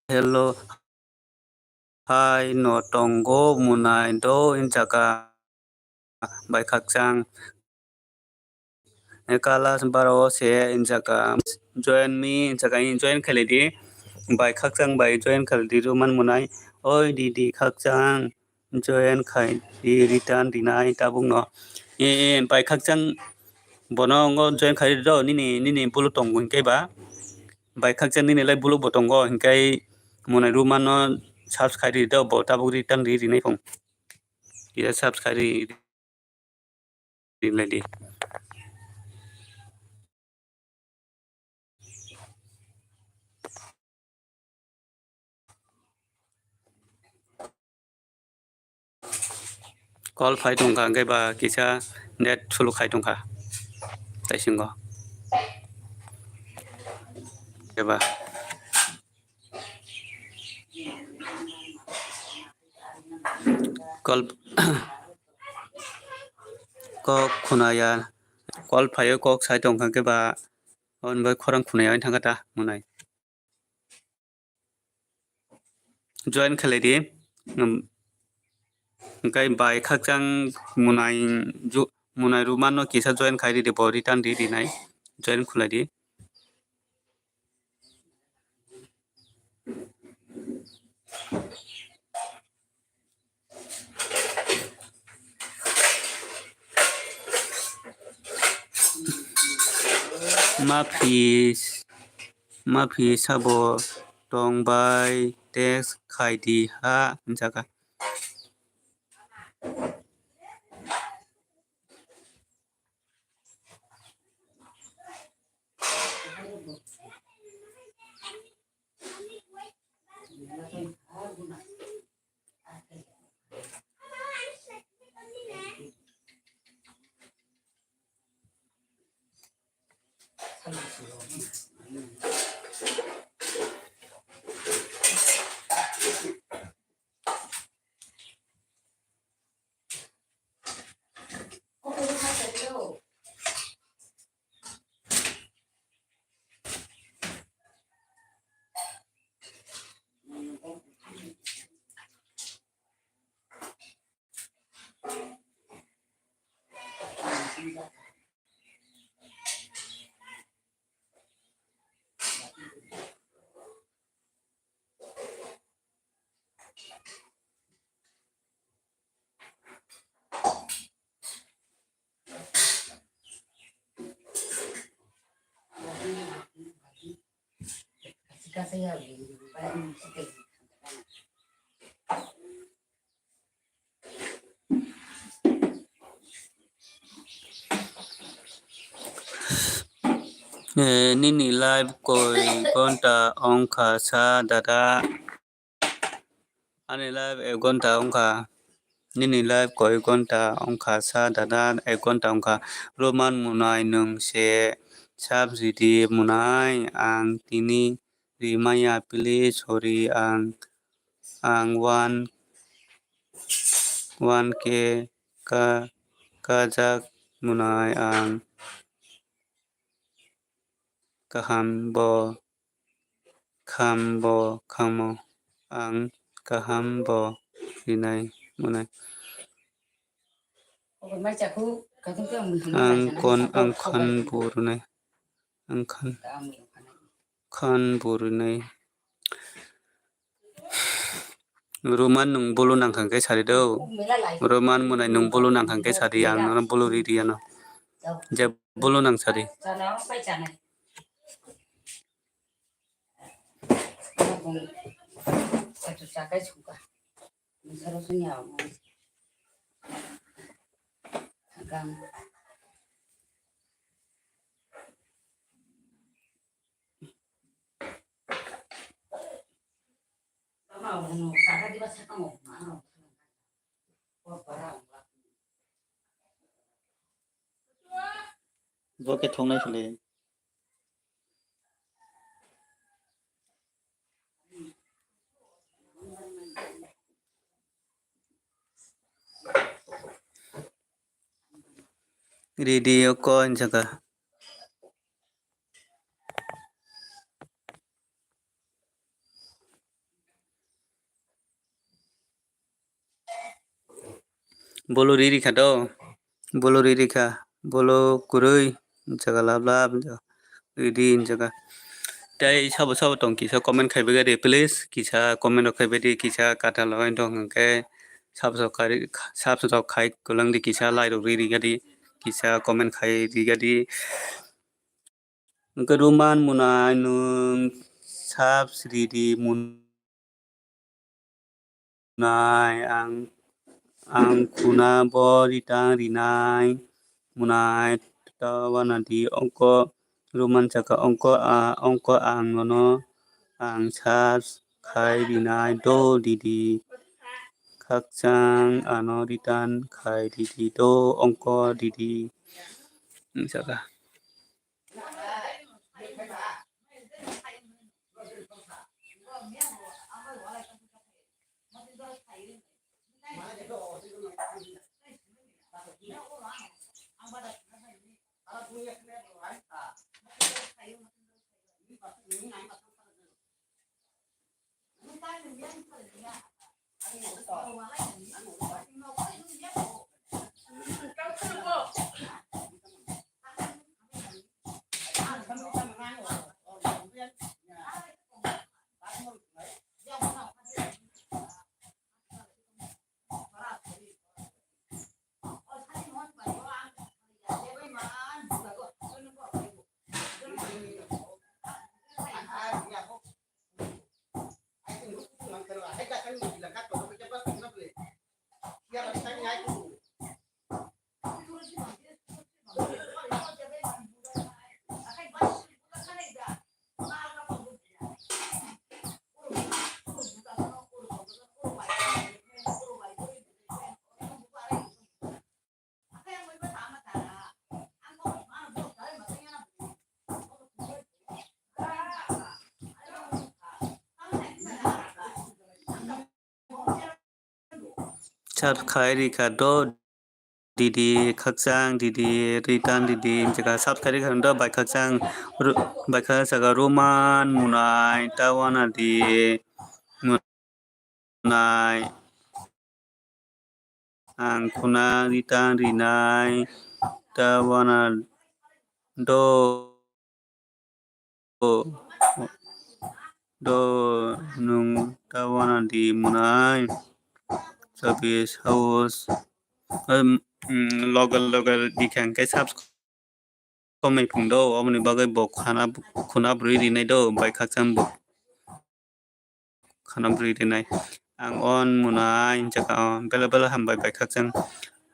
Hello. Hai no tongo munai do hinjaka. Bai khakchang. Class baro o se hinjaka. Join me hinjaka, join khailai di. Bai khakchang bai join khailai di, rwman munai. Oi didi khakchang. Join khai di, return rinai tabuk no. E, e, bai khakchang bono ngo join khai ri do, nini, nini bulu tongo hinkhe ba. Bai khakchang nini lai bulu bo tongo hinkhe munai rwmano subscribe ri do bo tabuk return ri rinai phung. Kisa subscribe ri. Rilai di. Call phai tongkha, hwnkhe ba kisa net suluk khai tongkha taisingo. Eba. Kol kok khunaya, kol phaio kok sai tongkha khe ba, on bai khorang khunaya wng thangkha ta mwnai. Join khlai di. Um, hwnkhe bai khakchang mwnai ju-, mwnai Roman no kisa join khai di, bo return di, di nai. Join khulai di. Maphi, maphi sabo tong bai text khai di ha, hwnjaka. Eh, nini live koi gonta ongkha sa dada? Ani live ek gonta ongkha. Nini live koi gonta ongkha sa dada? Ek gonta ongkha. Roman mwnai nwng se sab ridi mwnai, ang tini rimaya, please, sorry, ang, ang one, one K ka, kajak mwnai, ang kaham bo, kham bo, khamo, ang kaham bo rinai mwnai. Ang kon, ang khan bo rwnai. Ang khan, khan bo rwnai. Roman nwng bolo nangkha khe sari do. Roman mwnai nwng bolo nangkha khe sari, ang nono bolo ri ri ano. Je bolo nang sari. Bo khe thungnai sile. Ridi o ko hinjaka. Bolo riri kha do, bolo riri kha, bolo kwrwi hinjaka lab lab hinjaka, ridi hinjaka. Tei sabo sabo tong kisa comment khai bagadi, please kisa comment rok khai bagadi, kisa katal rok tong hwnkhe sabo sabo khai, sabo sabo khai kwlwng di, kisa like rok riri gadi, kisa comment khai ri gadi. Hwnkhe Roman mwnai nwng sab ridi mwnai, ang, ang khuna bo ritang rinai mwnai, ta wana di ongko Roman saka ongko a, ongko ang nono ang sab khai rinai do didi, khakchang ano ritang khai ridi do ongko didi, saka. Subscribe rikha do didi khakchang didi return didi jaga subscribe rikha do bai khakchang ru-, bai khakchang jaga Roman Munai tawana di Munai ang khuna return rinai tawana do. Do, do, nwng tawana di Munai. Service house. Em, mm, local, local dikhang ke subs komai phung do, oboni bagwi bo khana, khuna bwrwi rinai do, bai khakchang bo. Khana bwrwi rinai. Ang on Munai hinjak, o, bela bela hambai bai khakchang.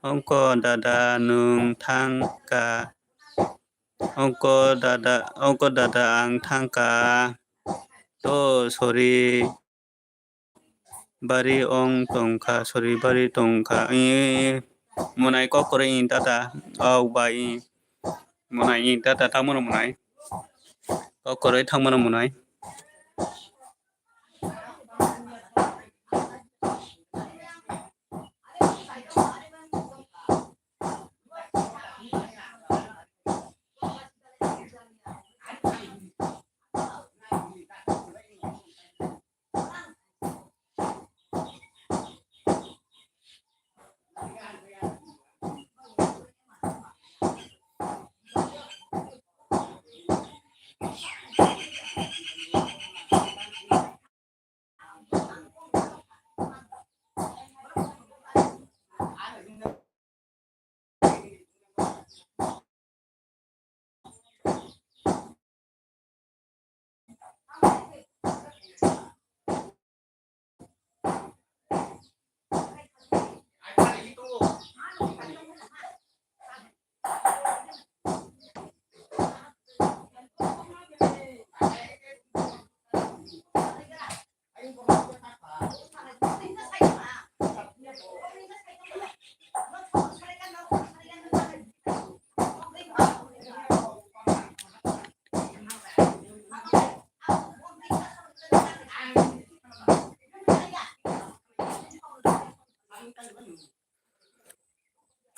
Ongko dada nwng thang ka. Ongko dada, ongko dada ang thang ka. To, sorry. Bari ong tong kha, sorry, bari tong kha. Ee, Munai kok kwrwi ni tata. O bai. Munai ni tata tamo no Munai. Kok kwrwi thangmano Munai.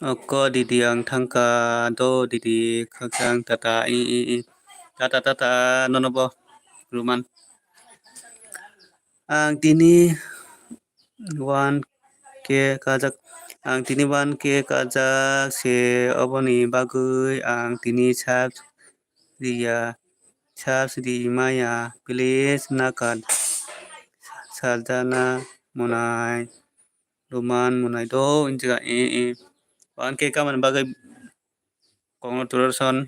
Oko didi ang thangka do didi khakchang tata i i i tata tata nono bo Roman. Ang tini one K kajak, ang tini one K kajak se oboni bagwi ang tini sab riya, sab ri maya, please nakan Sardana Munai, Roman Munai do injika e e. One K kamani bagwi congratulation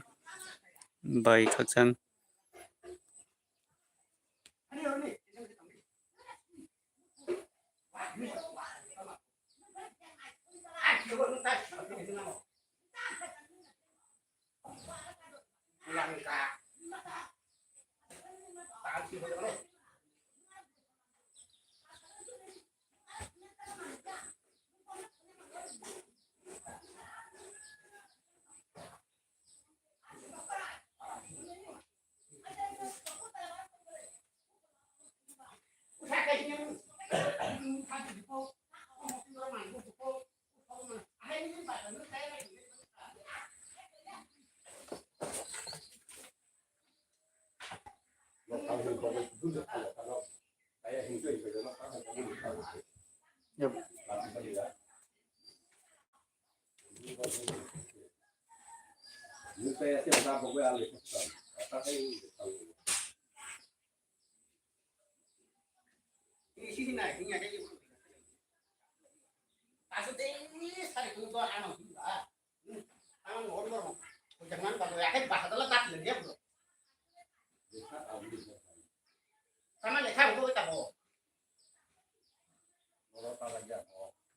bai khakchang. Tama lekha bo tabo.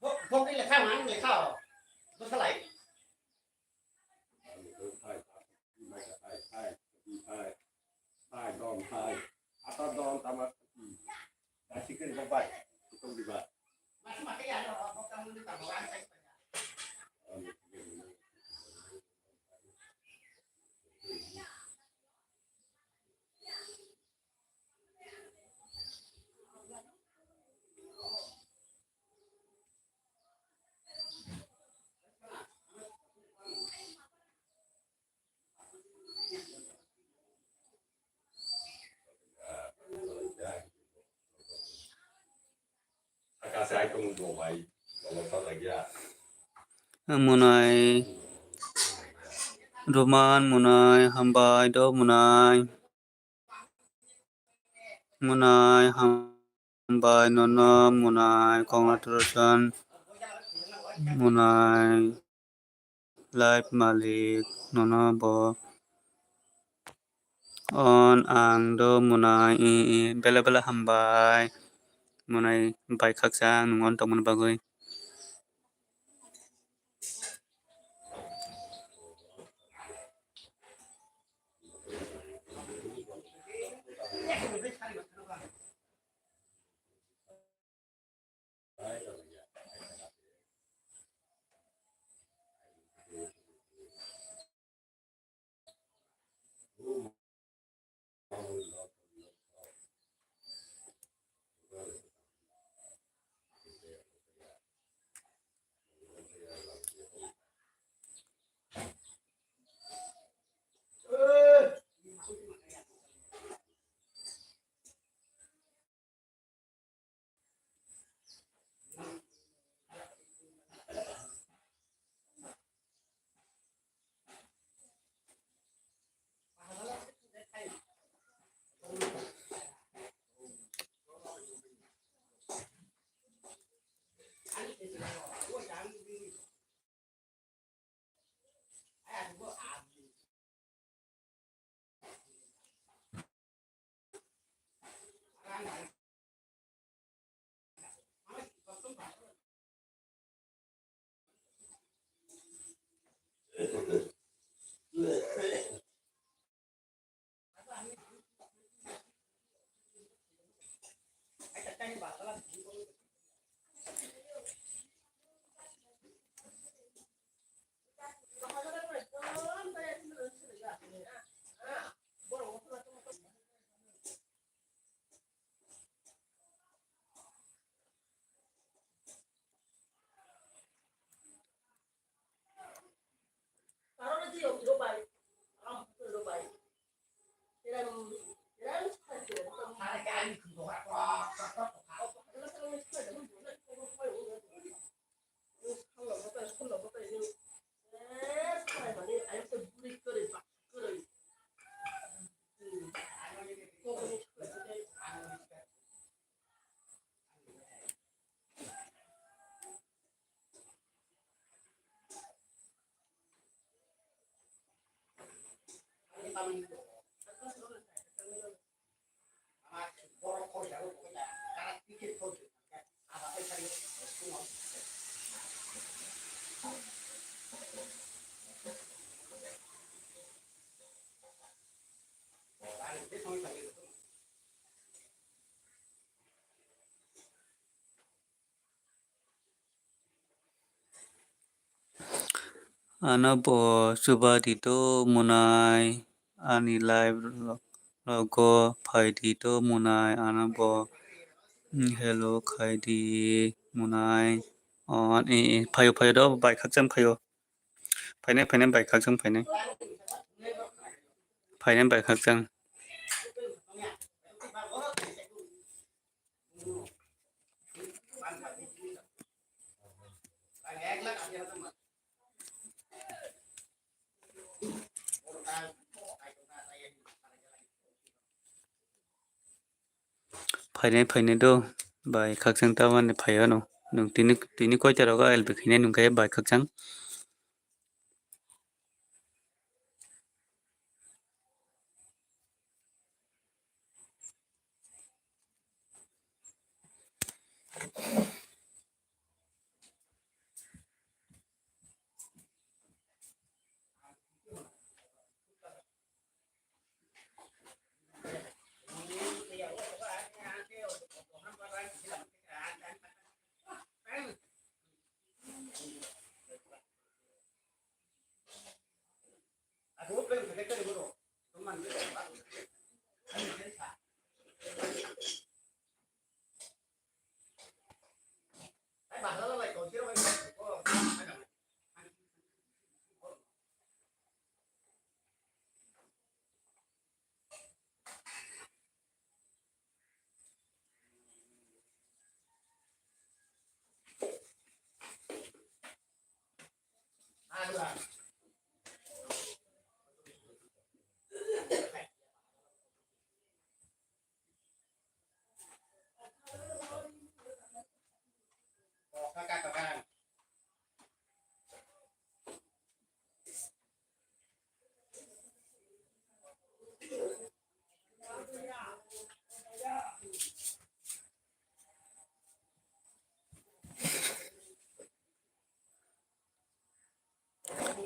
Bo, bo ke lekha man lekha o. Bo salai. Munai Roman, munai hambai do munai. Munai hambai nono, munai congratulation, munai life malik nono bo. On ang do munai i i bela bela hambai, munai bai khakchang nung on tongmani bagwi. Ano bo chuba di do munai, ani live rogo phai di do munai, ano bo, mm, hello khai di munai. O, e, e, phaio, phaio do, bai khakchang phaio. Phainai, phainai, bai khakchang phainai. Phainai, bai khakchang. phainai phainai do, bai khakchang tamani phai ano. Nwng tini, tini koita rogo L B khainai nwng khe bai khakchang.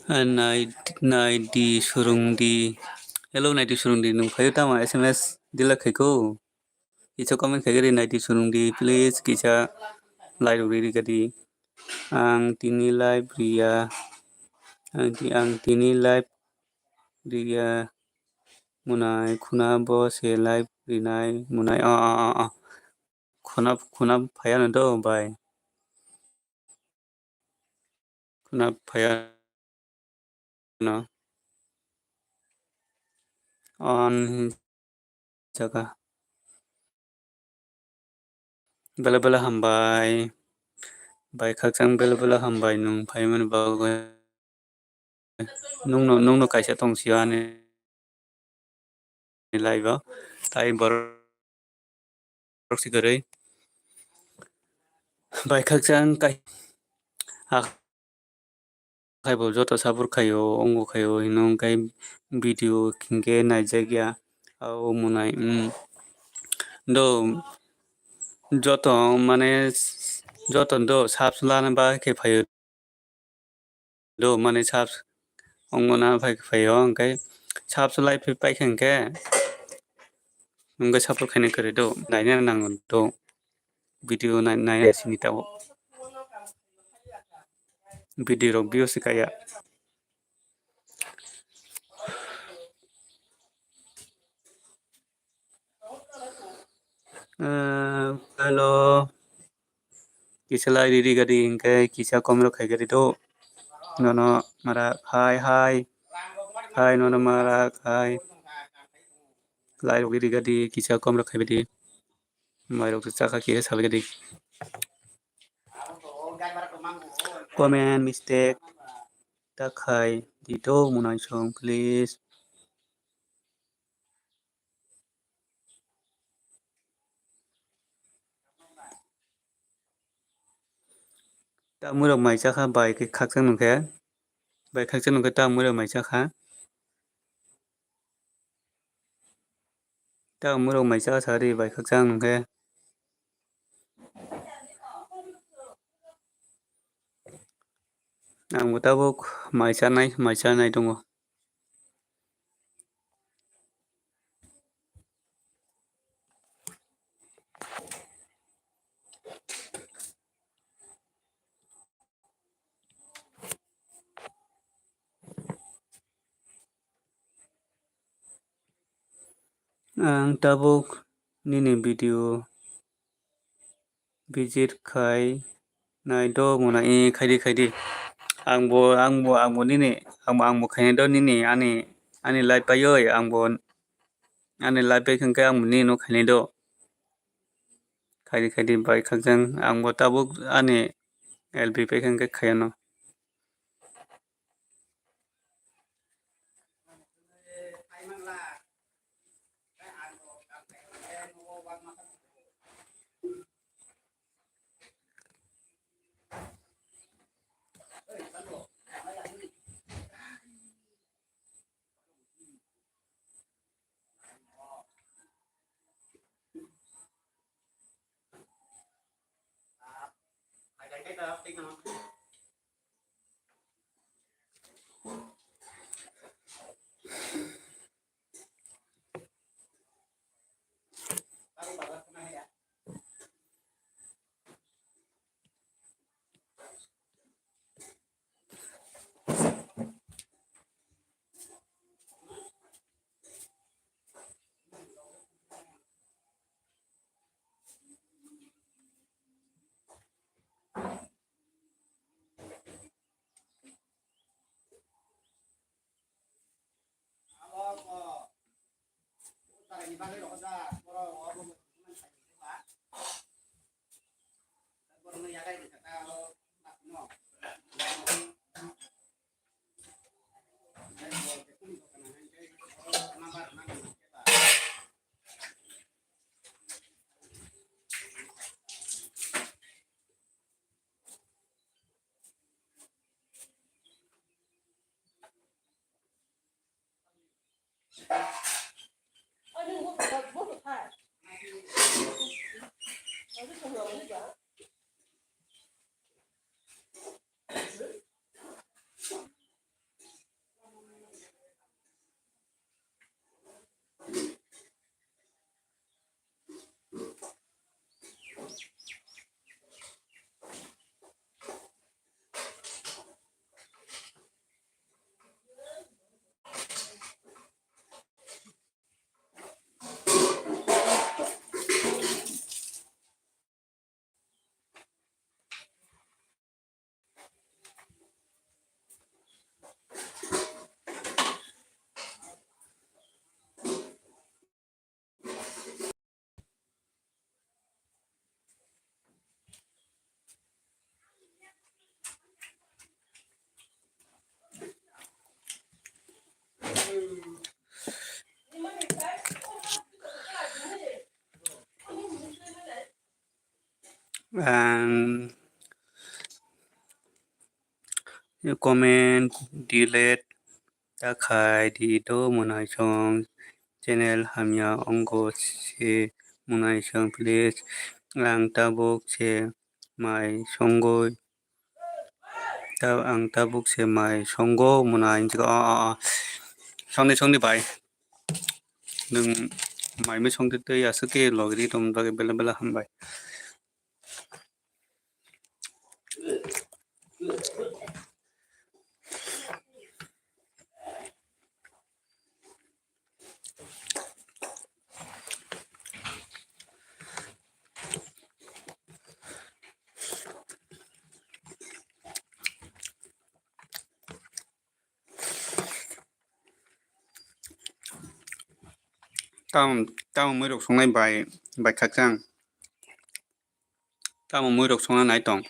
Nai, nai di, surung di. Hello, nai di, surung di. Nwng phaio tamo S M S dila khaiko? Kisa comment khaigari, nai di, surung di. Please, kisa like rok riri gadi. Ang tini live riya. Ang ti-, ang tini live riya. Munai khuna bo se live rinai munai. Ah, ah, ah, ah. Khuna, khuna phaiya no do bai. Khuna phaiya no. On jaga. Bela bela hambai. Bai khakchang bela bela hambai nwng phaimani bagwi. Nwngno, nwngno kaisa tong sio ani live o. Tai borok si kwrwi. Bai khakchang kai. Akhai bo joto support khaio, ongo khaio hino hwnkhe video hinkhe naijakya. O munai, um, do joto mane joto do subs lana bagwi khe phaio. Do mane subs ongmana phai phaio hwnkhe subs lai phai paikha hwnkhe hwnkhe support khaina kwrwi do naina nango do video nai nai sini tao video rok views kaya. Ah, hello. Kisa lai riri gadi hinkhe kisa kom rok khai gadi do. Nono mara hai hai. Hai nono mara hai. Lai rok riri gadi kisa kom rok khai badi. Mai rok chakha kisa sal gadi. Comment mistake ta khai di do munai song please. Tamwi rok mai chakha bai khe khakchang nungkhe, bai khakchang nungkhe tamwi rok mai chakha. Tamwi rok mai chakha sari bai khakchang nungkhe. Ang bo tabuk mai chanai, mai chanai tongo. Ang tabuk nini video visit khai nai do muna, e, khaidi, khaidi. Ang bo, ang bo, ang bo nini, ang bo, ang bo khainai do nini, ani, ani live paioi, ang bo, ani live pai khe ang bo nini no khainai do. Khaidi, khaidi bai khakjang, ang bo tabuk ani L B pai khe khayano. Ang comment delete ta khai di do mwnaisong, channel hamya ongo se mwnaisong, please. Ang tabuk se mai songoi. Ta-, ang tabuk se mai songo mwnai hinwi, o, o, o. Songni, songni bai. Nwng mai mui songdi twi aswk khe logri tongmani bagwi bela bela hambai. Tamo, tamo mui rok songnai bai, bai khakchang. Tamo mui rok songna nai tong.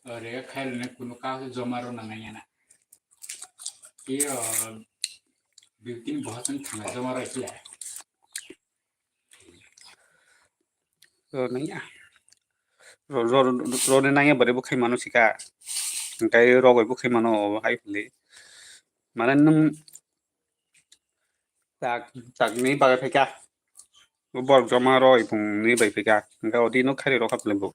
Ore khairokne kunu kau se joma rw nangnai ya na. Iyo, bibitini boha chwng thangna joma rw khe. Rw nangya. Rw, rw, rw, rw nangya bwrwi bo khai mano sika. Hwnkhe rw bai bo khai mano hai hwnwi. Mane nwng tak, tak ni bagai phaikha. Borok joma rw bai phung ni bai phaikha. Hwnkhe odi no khairwi rw kha bwlai bo.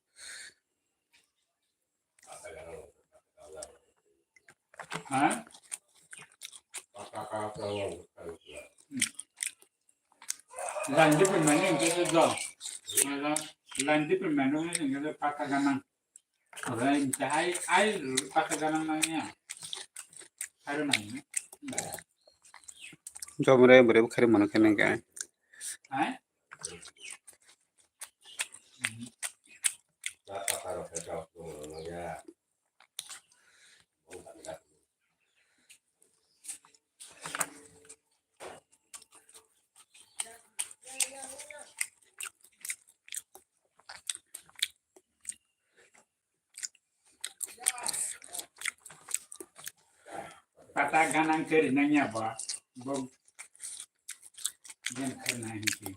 Ha? Lanjut pemanu yang kita jual. Lanjut pemanu yang kita patah ganang. Orang cahai air patah ganang nanya. Harus nanya. Jom re bore bukhari mano kene ga. Hai? Pata ganang kari nangya ba, bo gan kari nangya,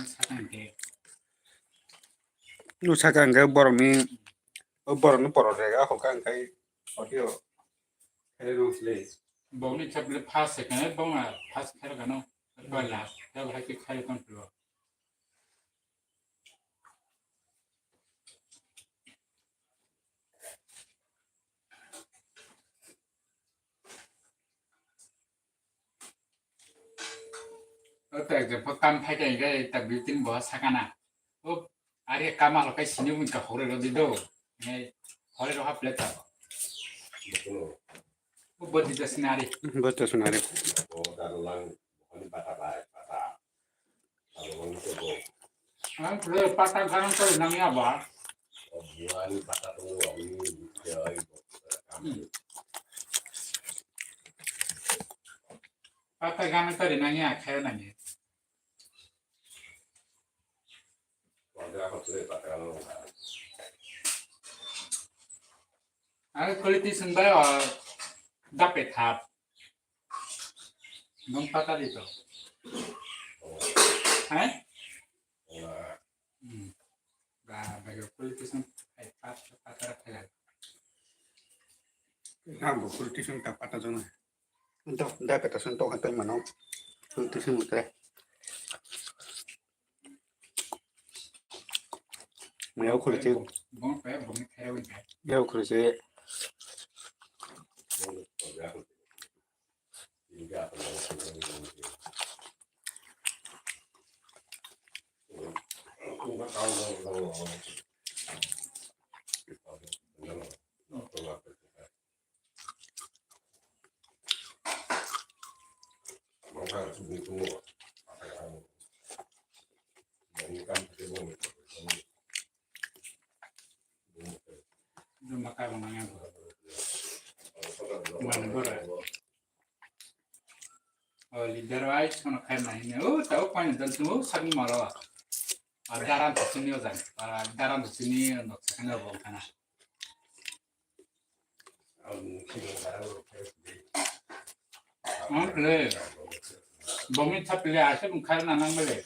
sakang ke. Nu sakang ke borok ni, borok ni borok rega hoka angkai audio. Hello, Slay. Bongni chapter first, second, bongna first khair gano, ba last, ya bahai ke khair kon tulo. O to ekjon pho kam phai khe, hwnkhe ta building bo sakana. O, ari kam alo kai sini wngkha hore rodi do. Hore roha plate ta. O bodi ta sinari. Bodi ta sinari. Ang pura pata ganang kari nangya ba. Hmm. Pata ganang kari nangya, khayo nangya. Ang politician bai o dape thap. Nung pata di to. Hai? Hmm. Ba, ba, yo politician, hai, pat-, pata ra kaya. Ang bo politician ta pata jona. Ento, da kata sen to kan mano. Politician mo tre. Mo ya khule che. Bong, bong, bong, bong, bong. Ya khule che. Makai rok nang yang. Bora. O leader ai sono khai na hini. O ta o pani dan tu o sagi maro. A daran tu sini o jan. A daran tu sini no sakana bong kana. Ang le. Bomi thap le ase khai na nang le.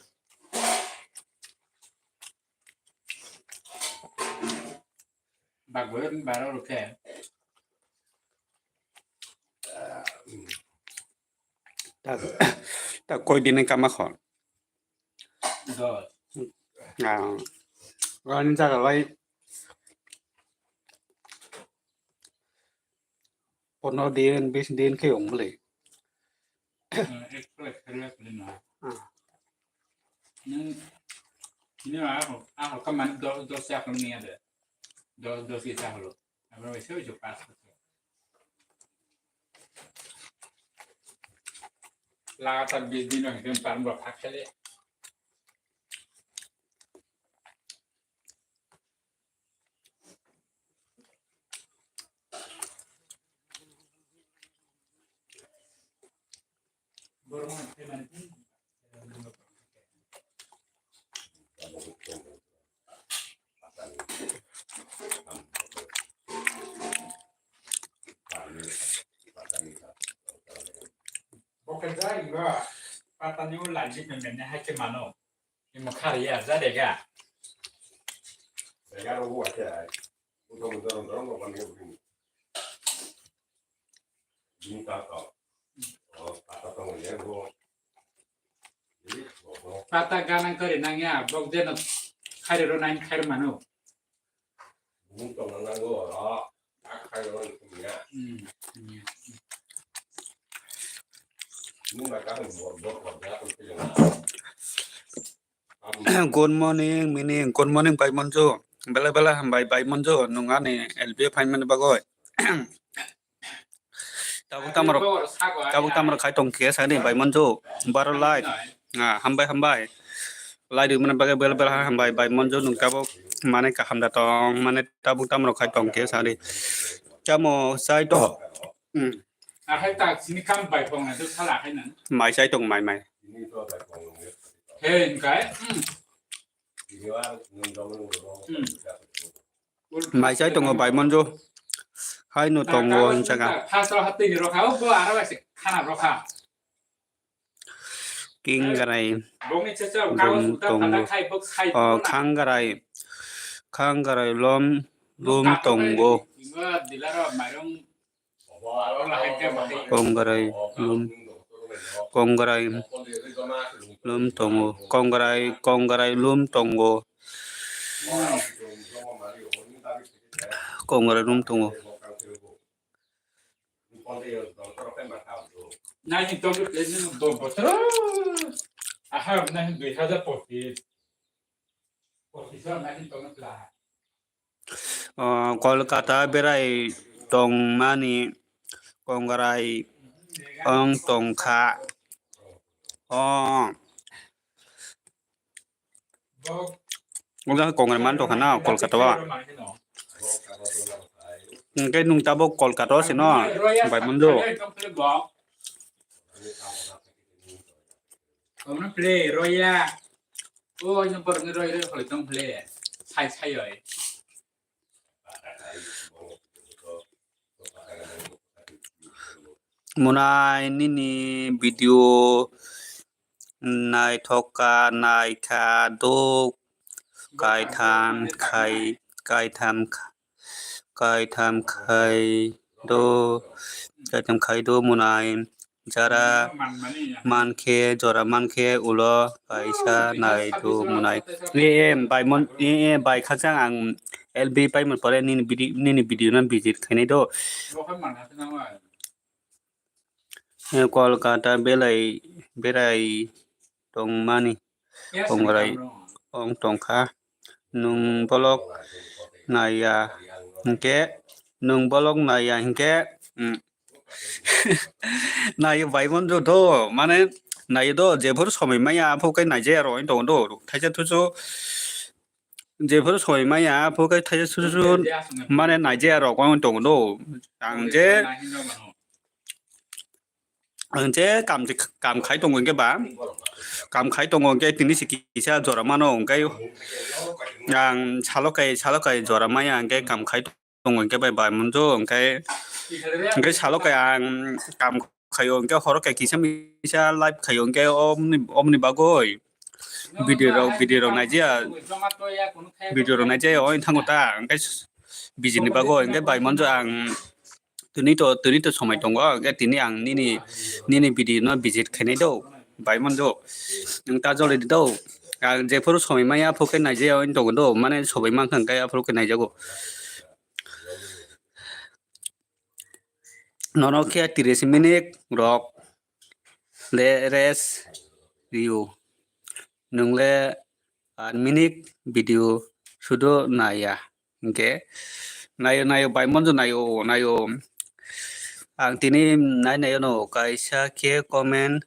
Bagwi baro rokhe. Tak, tak koi din kama khon. Dos. Ah, ani jaga lai. Pondro din, bis din khe ong bwle. Hmm, extra, extra, extra na. Ah. Nung, ini ah, ah, kaman dos, dos ya kalau ni ada. Dos, dos kita kalau. Apa masih ujuk pas. Lagatar bis din orang kan parang berapa kali. Bo khe jai ba patani o laji pembe ne hai khe mano. Imo khar ya ja de ga. Ega ro wa khe ai. Uto uto ro ro ro ban ke bini. Bini ta ta. O ta ta ta mo ye ro. Pata gana kari nang ya, bok jeno khairi ro nang khairi mano. Bung tong nang go ro. Tak khairi ro ni ya. Hmm. Bung ba ka bor bor bor ya ko ke. Good morning, meaning, good morning, Bai Monjo. Bela bela hambai, Bai Monjo, nung ani L B phaimani bagoi. Tabuk tamaro, tabuk tamaro khai tong khe sani, Bai Monjo. Baro lai. Ah, hambai, hambai. Lai ri mani bagoi bela bela hambai, Bai Monjo, nung tabuk mane kaham da tong, mane tabuk tamaro khai tong khe sani. Chamo, sai to. Hmm. Ahai tak sini kam bai pong na tu sala ahai nang. Mai sai tong mai mai. He, engkai. Hmm. Hmm. Mai sai tongo Bai Monjo. Hai no tongo hinchaka. First o haptwi ni rokha, o bo aro bai se khana rokha. Kingrai. Bongni chechao, kago Bong suta tongo. Phanda khai, bok khai O, tongo na. Khangrai. Khangrai lom, lom tongo. Ingo dilaro mairong Kongrai lum, kongrai lum tongo, kongrai, kongrai lum tongo, kongrai lum tongo. Nai ni tong ke ni do botro. Aha, nai dui hajar pochis. Pochis nai ni tong la. O, Kolkata berai tongmani kongrai ong tongkha. O. Ojang kongrai man tongkha na Kolkata o. Hingke nung tabok Kolkata o sino, Bai Monjo. Kono play roya. O, ino borokni roi roi hoi tong play. Sai sai oi. Monai nini video naithok kha, naikha do, kaitham khai, kaitham kha-, kaitham khai do, kaitham khai do monai. Jora mankhe, jora mankhe ulo kaisa nai do monai. E, e, bai mon, e, e, bai khakchang ang L B paimani pore nini video, nini video no visit khainai do. E, Kolkata belai, berai tongmani. Kongrai ong tongkha. Nwng bolok naiya hinkhe, nwng bolok naiya hinkhe, mm, naiyo bai monjo do, mane naiyo do, jephuru somoi maya, aphuru khe naijaya rok wng tongo do, thaisa thusu, jephuru somoi maya, aphuru khe thaisa thusu, mane naijaya rok wng tongo do, ang je, Ang je kam je, kam khai tongo hwnkhe ba, kam khai tongo hwnkhe tini se kisa jora mano, hwnkhe ang salo kai, salo kai jora maya hwnkhe kam khai tongo hwnkhe bai, bai monjo hwnkhe, hwnkhe salo kai ang kam khaio hwnkhe horo kai kisa misa live khaio hwnkhe omni, omni bagwi video rok, video rok naijaya, video rok naijaya oi thango ta, hwnkhe bijini bagwi hwnkhe bai monjo ang tini to, tini to somoi tongo, hwnkhe tini ang nini, nini video no visit khainai do, bai monjo, nwng ta joli di do, ang jephuru somoi maya aphuru khe naijaya oi tongo do, mane somoi mankha hwnkhe aphuru khe naijago. Nono khe tiris minute rok le rest rio. Nwng le ar minute video sudo naya. Hwnkhe nayo, nayo, bai monjo nayo, nayo. Ang tini nai nayo no kaisa khe comment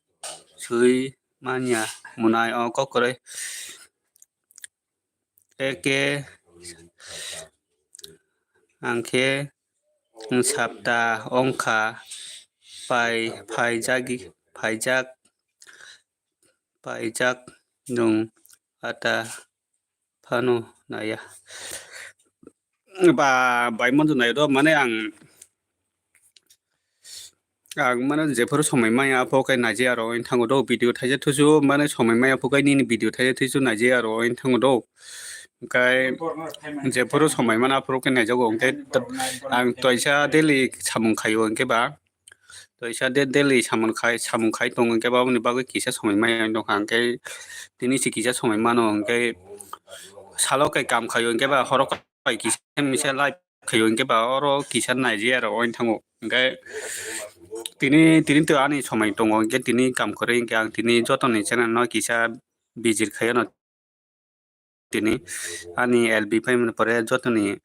sui manya munai o kok kwrwi. Eke ang khe sapta ongkha pai, phaijagi, phaijak, paijak nwng ata phano naya. Ba, bai monjo nayo do, mane ang, ang mane jephuru somoi maya aphuru khe naijaya aro wng thango do, video thaisa thusu mane somoi maya aphuru khe nini video thaisa thusu naijaya aro wng thango do. Hwnkhe jephuru somoi mane aphuru khe naijago hwnkhe t-, ang toisa daily samung khaio hwnkhe ba, toisa de-, daily samung khai, samung khai tongo hwnkhe ba, aboni bagwi kisa somoi maya wng tongkha hwnkhe tini se kisa somoi mano hwnkhe salo kai kam khaio hwnkhe ba horo kai kisa misa live khaio hwnkhe ba oro kisa naijaya aro wng thango. Hwnkhe tini, tini to ani somoi tongo hwnkhe tini kam kwrwi hwnkhe ang tini jotoni channel no kisa visit khaio no tini ani L B paimani pore jotoni,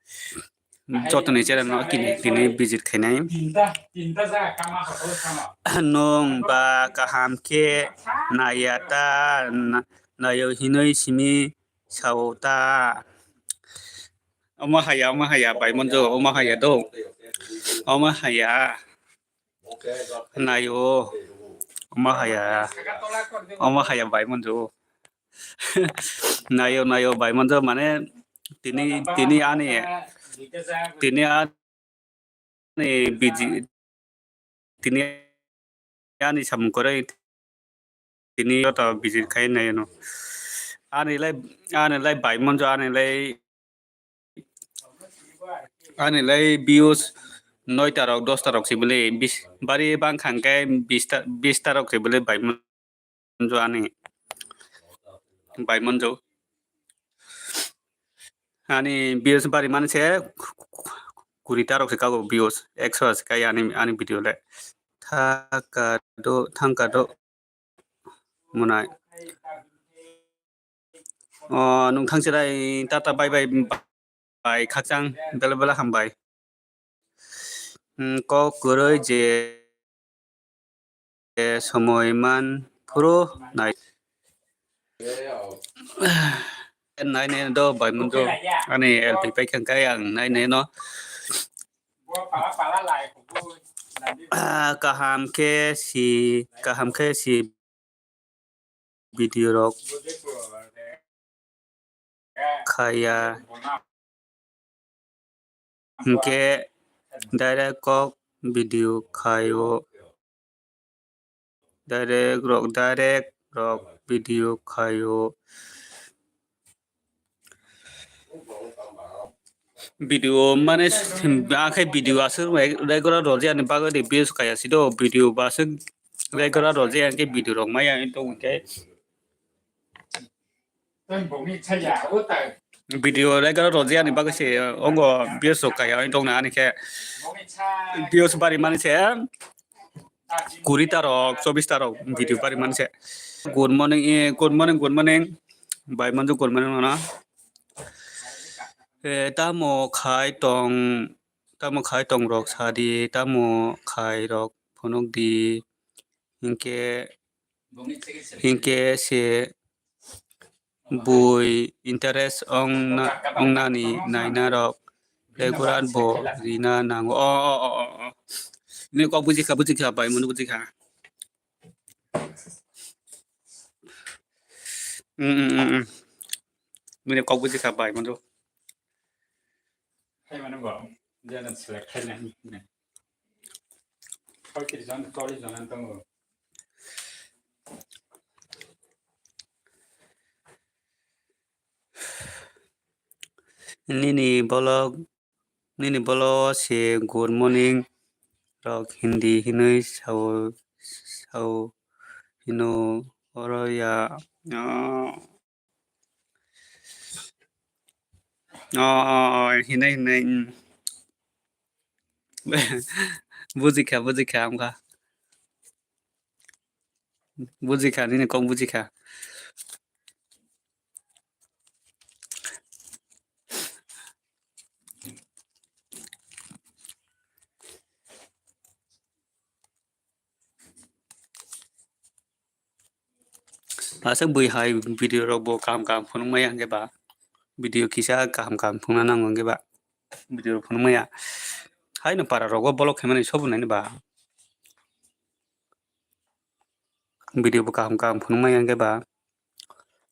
jotoni channel no kini tini visit khainai. Nwng ba kaham khe naiya ta na-, nayo hinwi simi sao ta. Omo haya, omo haya, bai monjo, omo haya do. Omo haya. Nayo. Omo haya. Omo haya, bai monjo. Nayo, nayo, bai monjo, mane tini, tini ani, tini ani biji, tini ani samung kwrwi tini joto visit khai naino. Ani lai, ani lai bai monjo, ani lai, ani lai views noita rok, dosta rok se bwle, bis, bari bang kha hwnkhe bista, bista rok se bwle bai monjo ani, bai monjo. Ani views bari mani se kuri ta rok se kago views, ekso se kai ani, ani video le. Thaka do, thangka do. Munai. O, nwng thangsirai tata bye bye, bye khakchang, bela bela hambai. Hmm, kok kwrwi je somoi man phuru nai. Nai nai do bai mundo ani L P pai khang kai ang nai nai no. Ah, kaham khe si, kaham khe si video rok khaya. Hwnkhe direct kok video khaio. Direct rok, direct rok video khaio. Video mane, akhe video aswk regular rwjak ni bagwi de views kaya si do, video ba aswk regular rwjak ya khe video rok maya wng tong khe. Video regular rwjak ni bagwi se ongo views rok kaya wng tong na ani khe views bari mani se. Kuri ta rok, chobbish ta rok video bari mani se. Good morning, eh, good morning, good morning. Bai manju good morning no na. Eh, tamo khai tong, tamo khai tong rok sadi, tamo khai rok phunuk di. Hinkhe, hinkhe se bui interest ong na, ong nani naina rok. Regular bo rina nango. O, o, o, o, o. Ni kok buji kha, buji kha, bai munu buji kha. Hmm, hmm, hmm, hmm. Bini kok buji kha bai, mano. Hai mano bo, jana select khai na. Koi kiri jan, koi jan tongo. Nini bolok, nini bolok se good morning rok Hindi hinwi sao, sao hino oro ya. Oh. Oh, oh, oh, hinai, hinai, mm. Bujikha, bujikha, amkha. Bujikha, nini kok bujikha. Aswk bui hai video rok bo kaham kaham phunuk maya hwnkhe ba, video kisa kaham kaham phunukna nango hwnkhe ba, video rok phunuk maya. Haino para rogo bolok khaimani sobo naini ba, video bo kaham kaham phunuk maya hwnkhe ba,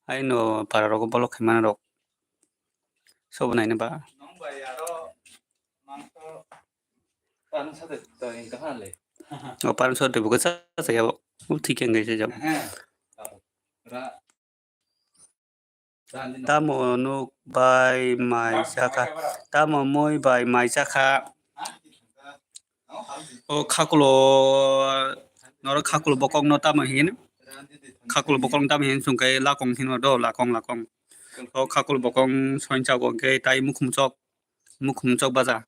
haino para rogo bolok khaimani rok sobo naini ba. O parang sor twi bo kwchak chaya bo. O thik khe wngkha se jabo. Tamo nuk bai mai chakha. Tamo mui bai mai chakha. O khakulo, norok khakulo bokokno tamo hin? Khakulo bokokno tamo hin chwngkhe lakong hino do, lakong, lakong. O khakulo bokong soinchago hwnkhe tai mukhum chok, mukhum chok baja.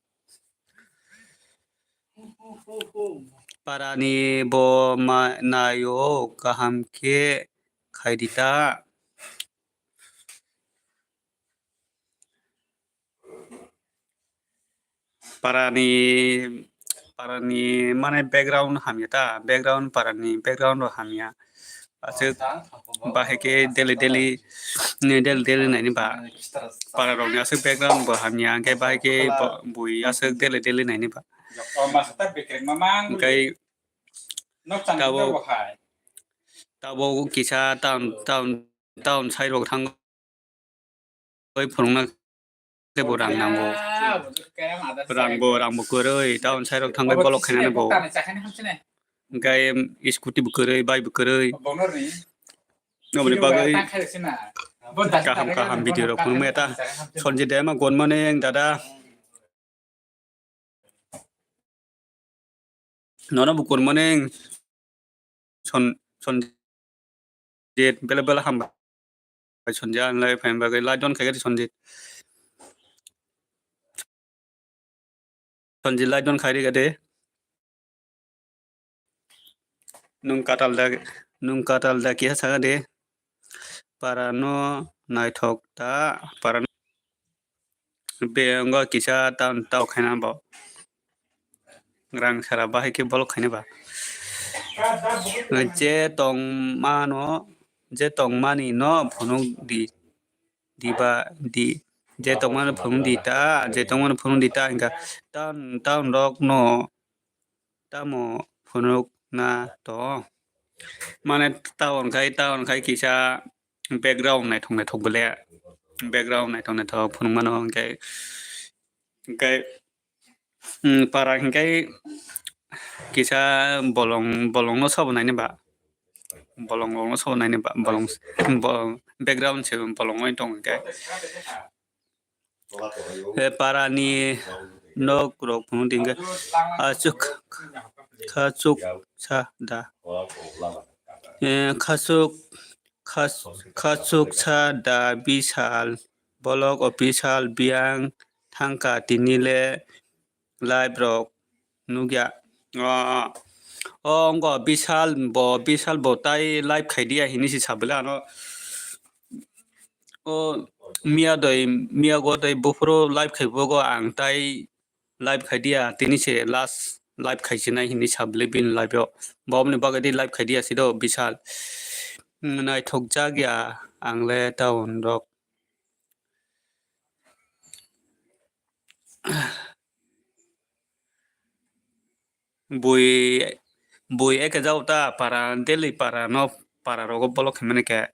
Parani bo ma-, naio kaham khe khaidi ta. Parani, parani mane background hamya ta, background parani background rok hamya. Aswk bahai khe daily daily, daily daily naini ba. Para rokni aswk background bo hamya, hwnkhe bahai khe bo, bui aswk daily daily naini ba. Hwnkhe tabuk, tabuk kisa town, town, town side rok thang bai phunukna khe bo rang nango. Rang bo, rang bo kwrwi, town side rok thangwi bolok khainani bo. Hwnkhe scooty bo kwrwi, bike bo kwrwi. Aboni bagwi kaham kaham video rok phunukmaya ta. Sonjit Dema, good morning dada. Nono bo good morning. Son-, Sonjit, bele bele hambai. Sonjit, ang lai phaima bagwi like don khaikhe Sonjit. Sonjit, like don khairikha de. Nwng katal da, nwng katal da kisa sakha de. Para no naithok ta, para no. Be wngkha kisa town tao khaina bo. Rang sara bahai khe bolok khaina ba. Je tong mano, je tong mani no phunuk di, di ba di. Je tong mani phunuk di ta, je tong mani phunuk di ta hwnkha town, town rok no tamo phunukna to. Mane town khai, town khai kisa background naithok naithok bole. Background naithok naithok phunukmano hwnkhe, hwnkhe, mm, para hwnkhe kisa bolong, bolongno sobo naini ba. Bolong, bolongno sobo naini ba. Bolong, bolong, background se bolong oi tong hwnkhe. E parani nok rok phunuk di hwnkhe, aswk khachuk sa da. E khachuk, khas-, khachuk sa da Bishal, bolok official biyang thangkha tini le live rok nukya. O, o, wngkha Bishal bo, Bishal bo tai live khai diya hinwi se sa bwle ano. O miya doi, miya go doi buphuru live khai bogo ang tai live khai diya, tini se last live khai sinai hinwi sa bwle bini live o. Bo aboni bagwi di live khai diya sido Bishal. Naithok jak ya ang le town rok. Bui, Bui eke jago ta para, daily para no, para rogo bolok khaimani khe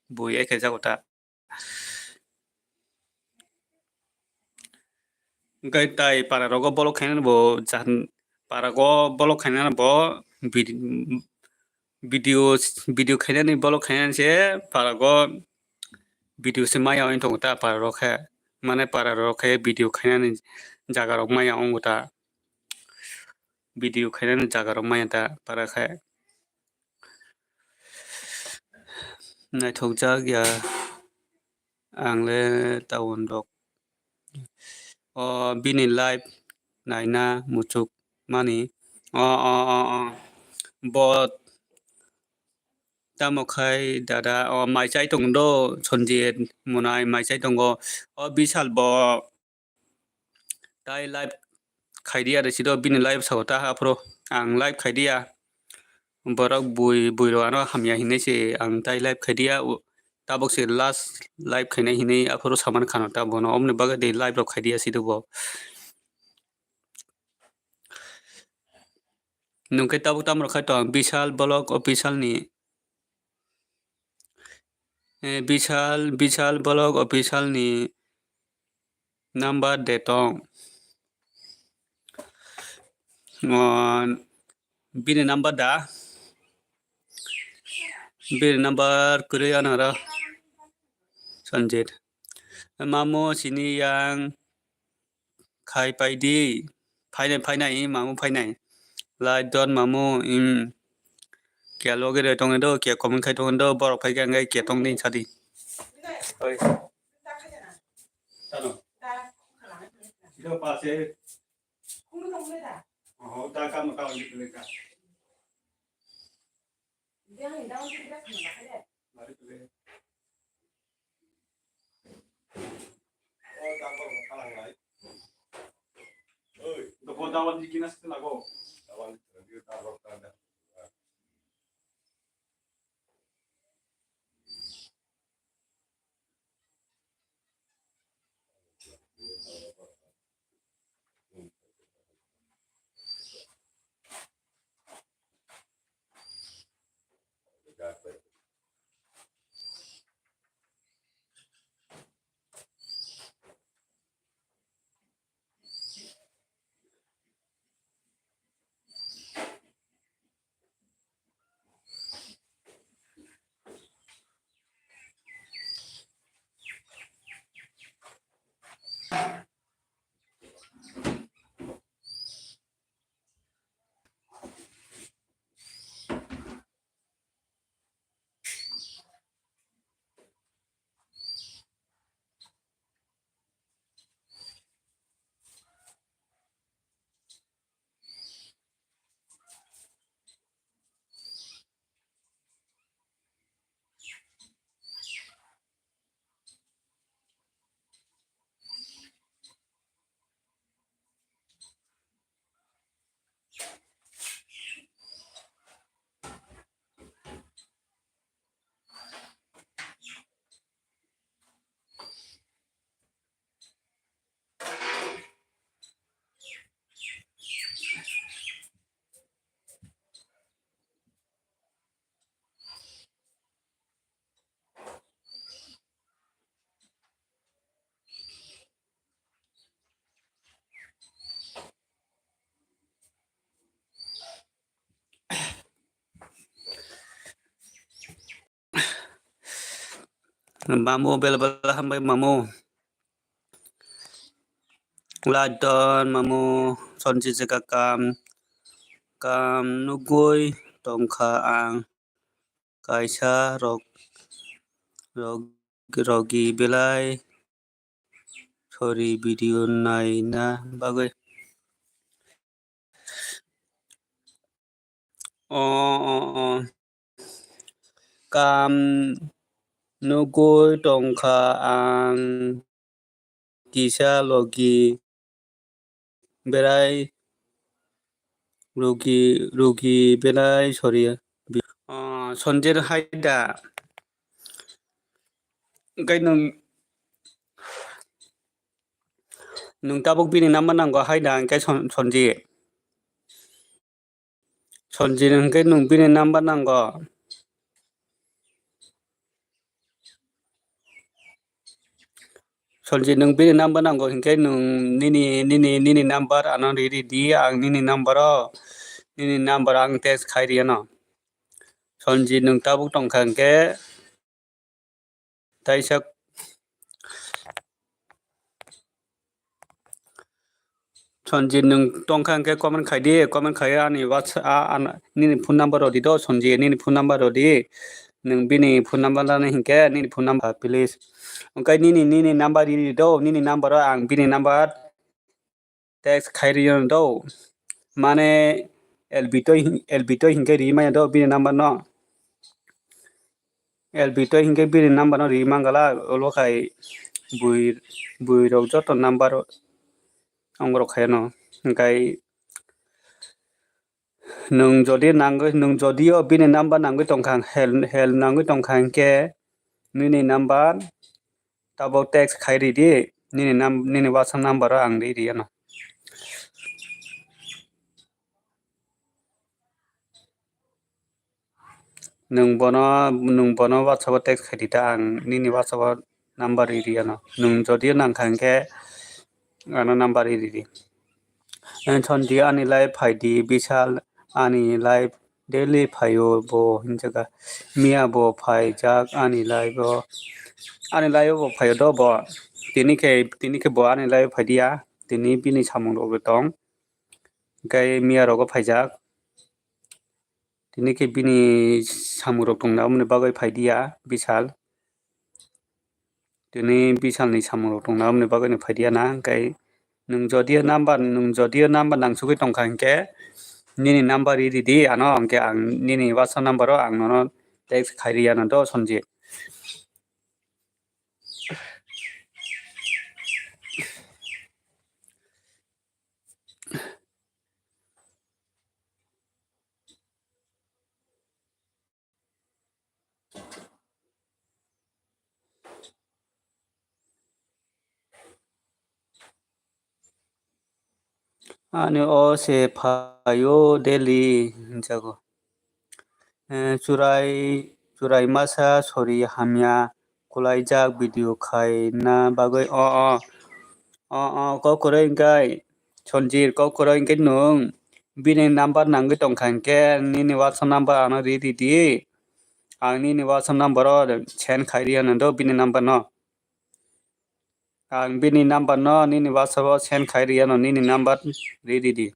bui eke jago ta. Hwnkhe tai para rogo bolok khainani bo jan-, para go bolok khainani bo vid-, video, video khainani bolok khainani se para go video se maya wng tongo ta para rok khe. Mane para rok khe video khainani jaga rok maya wngo ta. Video khainani jaga rok maya ta para khe. Naithokjak ya ang le town rok. O bini live naina muchuk mani. O, o, o, o. Bo tamo khai dada, o mai chai tongo do, Sanjit Munai mai chai tongo. O Bishal bo tai live khai dia de sido bini live sao ta aphuru ang live khai dia. Borok bui, bui rok ano hamya hinwi se ang tai live khai dia. U-, tabuk se last live khainai hinwi aphuru saman khano ta bono omoni bagwi de live rok khai dia sido bo. Nwng khe tabuk tamo rok khai tong Bishal Vlog Official ni, eh, Bishal, Bishal Vlog Official ni number de tong. O, bini number da? Bini number kwrwi ano ro. Sanjit. Mamu sini yang khai pai di. Phainai, phainai, mamu phainai. Lai don mamu, im. Kia loge re tong do, kia comment khai tong do, borok phai khe ang khe kia tong din sadi. Oi. Sano. Sino pase. Oho, ta kamo ta wani kule ka. Mari kule. O, ta kamo ta lang lai. Oi, to ko ta wani kina sila ko. Ta wani kule, ta wani kule. Mamu bela bela hambai mamu. Ladon mamu sonsi jeka kam, kam nugui tongkha ang kaisa rok, rok, rogi belai sorry video naina bagwi. O, o, o. Kam nugui tongkha ang kisa logi berai rugi, rugi berai sorry. O, Sonjer hai da. Hwnkhe nwng, nwng tabuk bini number nango hai da, hwnkhe Son-, Sonji. Sonjit, hwnkhe nwng bini number nango? Sonjit, nwng bini number nango hwnkhe nwng nini, nini, nini number ano ri ri di, ang nini number o, nini number ang text khai ri ano. Sonjit, nwng tabuk tongkha hwnkhe taisa Sonjit, nwng tongkha hwnkhe comment khai di, comment khai ani WhatsApp, a, a, nini phone number rw di do, Sonjit, nini phone number rw di. Nwng bini phone number lana hwnkhe nini phone number, please. Hwnkhe nini, nini number ri ri do, nini number o ang bini number text khai ri do. Mane L B toi, L B toi hwnkhe ri maya do bini number no. L B toi hwnkhe bini number no ri mangala, ulo khai bui, bui rok joto number ongorok khai no. Hwnkhe nwng jodi nangwi, nwng jodi o bini number nangwi tongkha, help, help nangwi tongkha hwnkhe nini number tabuk text khai ri di, nini nam-, nini WhatsApp number o ang ri ri ano. Nwng bono, nwng bono WhatsApp o text khai di ta, ang nini WhatsApp o number ri ri ano. Nwng jodi nangkha hwnkhe ano number ri ri di. Sonjit, ani live phai di, Bishal, ani live daily phaio bo hinjaka. Miya bo phaijak ani live o. Ani live o bo phaio do bo. Tini khe, tini khe bo ani live phai diya. Tini bini samung rok tong. Hwnkhe miya rogo phaijak. Tini khe bini samung rok tongna, aboni bagwi phai diya, Bishal. Tini Bishal ni samung rok tongna, aboni bagwi no phai diya na, hwnkhe nwng jodi o number, nwng jodi o number nangsugwi tongkha hwnkhe nini number ri ri di ano, hwnkhe ang nini WhatsApp number o ang nono text khai ri ya na do, Sonjit. Ani o se phaio daily hinjago. Eh, churai, churai masa sori hamya kwlaijak video khaina bagwi. O, o, o, o, kok kwrwi hwnkhe Sonjit, kok kwrwi hwnkhe nwng bini number nangwi tongkha hwnkhe nini WhatsApp number ano ri ri di. Ang nini WhatsApp number o send khai ri ano do bini number no. Ang bini number no nini WhatsApp o send khai ri ano, nini number ri ri di.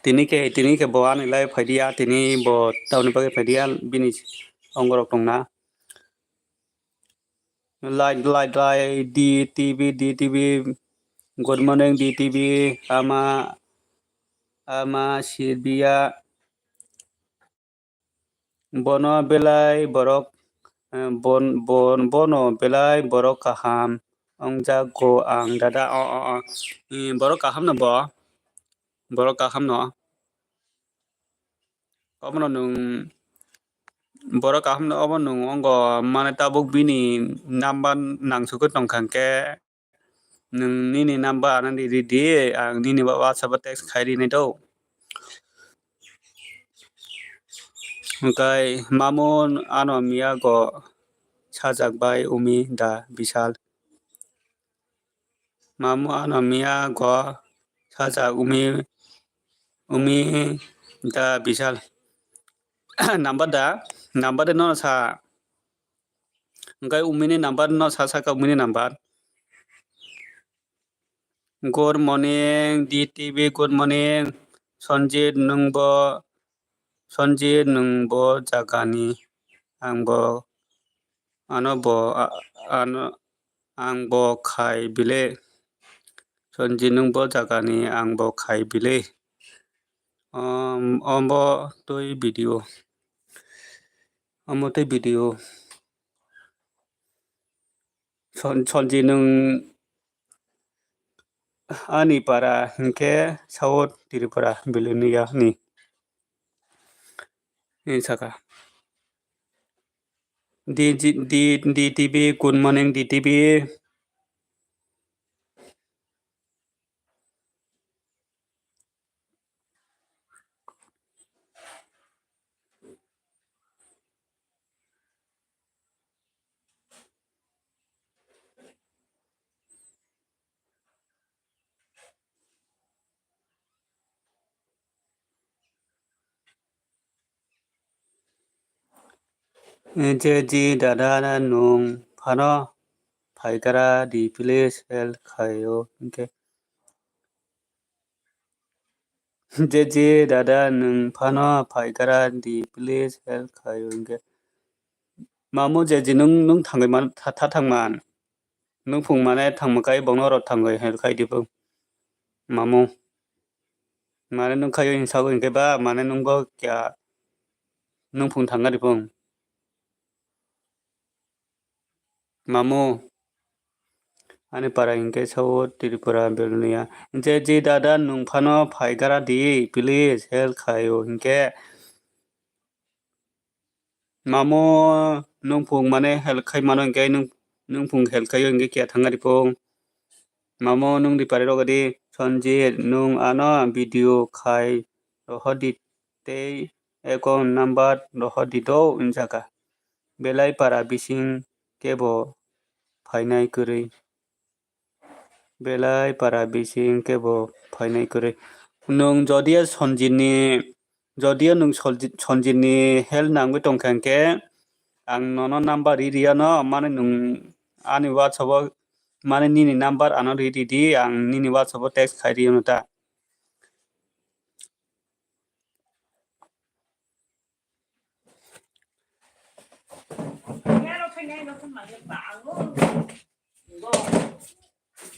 Tini khe, tini khe bo ani live phai diya, tini bo tamoni bagwi phai diya, bini ongorok tongna. Light, light, light, D T V, D T V, good morning, D T V, ama, ama sirbiya. Bono belai borok, eh, bon-, bon-, bono belai borok kaham wngjago ang dada. O, o, o. Eh, borok kaham no bo. Borok kaham no. Obono nwng borok kaham no, obo nwng ongo mane tabuk bini number nangsugwi tongkha hwnkhe. Nwng nini number ano ri di, ang nini WhatsApp o text khai rinai do. Hwnkhe mamu ano miya go sajak bai umi da Bishal. Mamu ano miya go sajak umi, umi da Bishal. Number da, number da no sa. Hwnkhe umini number no sa saka umini number. Good morning, D T V, good morning. Sonjit, nwng bo, Sonjit, nwng bo jagani, ang bo, ano bo, a-, ano, ang bo khai bile. Sonjit, nwng bo jagani, ang bo khai bile. Om, ombo twi video. Omo tei video. Son-, Sonjit, nwng ani para hinkhe South Tripura Belonia ni, ni saka. D G, D, D T V, good morning, D T V. Jeji dada nwng phano phaigra di, please help khaio hinkhe. Jeji dada nwng phano phaigra di, please help khaio hinkhe. Mamu jeji nwng, nwng thangwi man, tha, tha thangman. Nwng phung mane thangma kai bongno rok thangwi help khai di phung. Mamu. Mane nwng khaio hinwi sago hinkhe ba, mane nwng bo kya nwng phung thangna di phung. Mamu. Ani para hinkhe sao Tripura Belonia. Hinkhe ji dada nwng phano phaigra di, please help khaio hinkhe. Mamu nwng phung mane help khai mano hinkhe nwng, nwng phung help khaio hinkhe kya thangna di phung. Mamu nwng di pari rogadi Sanjit nwng ano video khai rohor di tei account number rohor di do hinjaka. Belai para bising kebo phainai kwrwi. Belai para bising kebo phainai kwrwi. Nwng jodia Sanjitni, jodia nwng Sanjit, Sanjitni help nangwi tongkha hinkhe ang nono number ri riyano, mane nwng ani WhatsApp-o, mane nini number ano ri ridi, ang nini WhatsApp-o text khai riyano ta.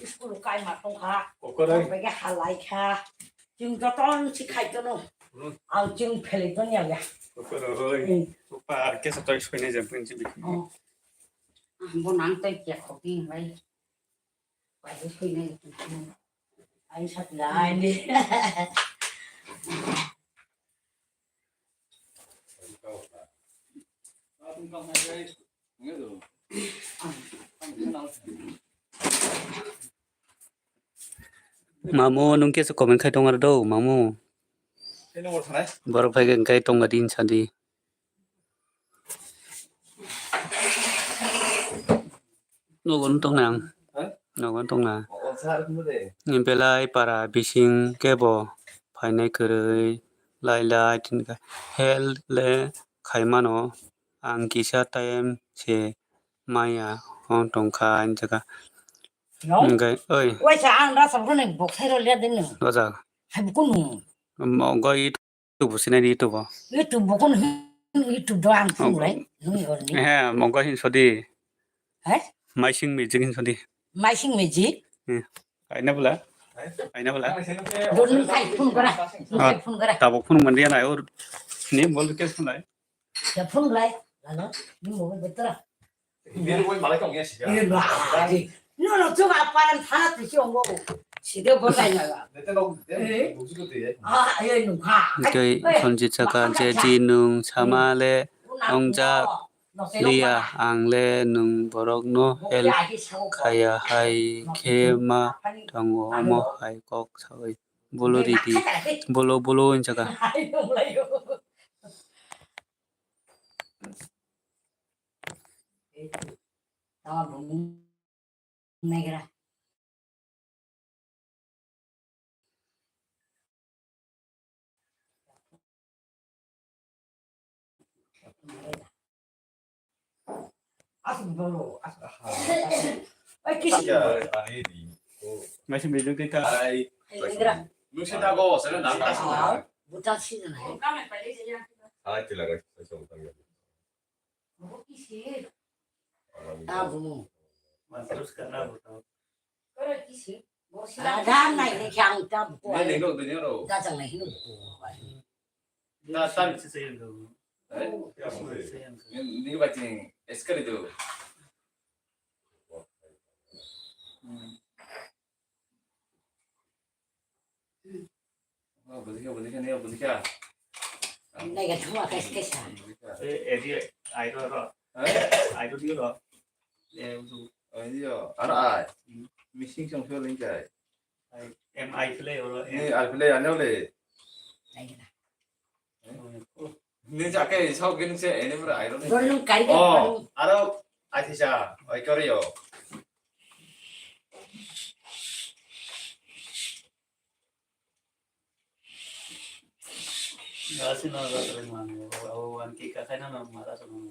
School kai ma tong kha. Kokoro. Tong bai khe halai kha. Chwng jotono si khai tono. Hmm. Ang chwng phelai ton ya ya. Kokoro hoi. Hmm. Upa kesa toi soi nai jang pun chibi. Oh. Bo nang toi kya khok ni bai. Bai soi nai. Ai sat lai ni. Mamu, nwng kesa comment khai tong aro do, mamu. Borok phai khe khai tong di, sadi. Nogo wng tong nang. Ha? Nogo wng tong nang. O, o, sa, ar kuno de. Belai para bising kebo phainai kwrwi lai lai tin kha. Help le khai mano, ang kisa time se maya wng tong kha, hinjaka. Hello? Hingke, oi. Waisa ang da sabro ni boksai ro le din. Waisa. Hai buku nu. Mo goi. YouTube bo sinai di YouTube bo. YouTube bo kun YouTube do ang phung lai. Nung yor ni. He, mongkha hin sodi. He? Maising Magic hin sodi. Maising Magic? Hmm. Aina bula? Aina bula? Do nung kai phun kora. Nung kai phun kora. Tabok phun mandi na or. Ni bol ke phun lai. Ya phun lai. Lalo, ni mo betra. Ini gue malah kau nggak sih, ya? Iya, bah. No, no, coba paran thana tuh sih, onggo. Sida botai na. Nanti lo, nanti lo, bujuk tuh ya. Ah, iya, nungkha. Tei Sanjit saka je ji nung sama le ongja liya ang le nung borok no help khaya hai khe ma tongo omo hai kok sawi bolo ridi bolo bolo wng saka. Tama bumung negra. Asuk bolo, asuk. Ai, kisi. Masih bejong kita. Ai, negra. Lu sih tak kok, saya nang kasih. Buta sih na. Ai, tidak, saya sama tanya. Bo kisi. Abo. Mansrus kana bo to. Koro kisi. Bo sila. Ada nai ni kyang ta bo. Nai ni lo dunia lo. Da jang nai hino bo. Ta ta. Sisi yang tu. Eh? Sisi yang tu. Ni ni ba ting eskali tu. Hmm. Oh, bujikha, bujikha, niya, bujikha. Naiga thuma kaisa kaisa. Eh, edi airo ro. Eh? Airo dio ro. Eh, uju. Oh, iyo. Ano ai. Hmm. Missing song sio link ai. Ai, M I play oro. Ni ai play ano le. Naiga. Ni jake sao gini se ene pura airo ni. Dorung kari. Oh, aro ai thisa, ai kore yo. Gasi na gasi na, o wan ki kasai na na mara sa na.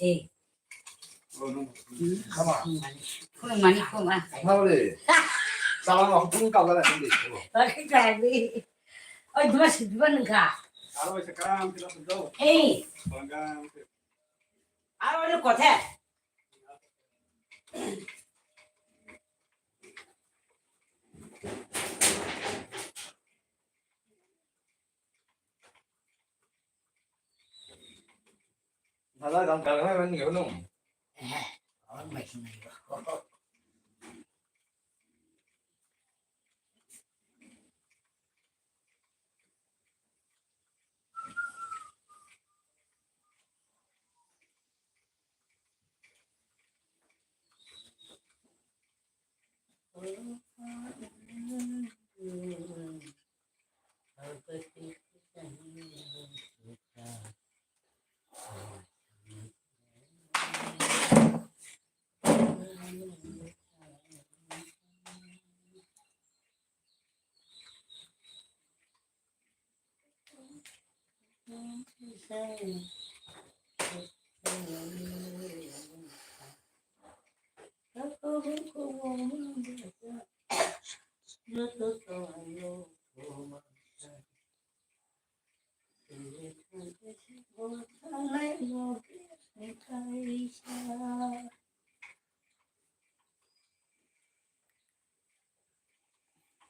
Eh. Khama. Khulumani khuma. Khama le. Salam aku pun kau kala sini. Pakai kali. Oi, dua si dua nengka. Aro sekarang kita sedang. Eh. Panggang. Aro ni kothe. Hala gam kal mai man ngi nung. Eh, on mai ngi.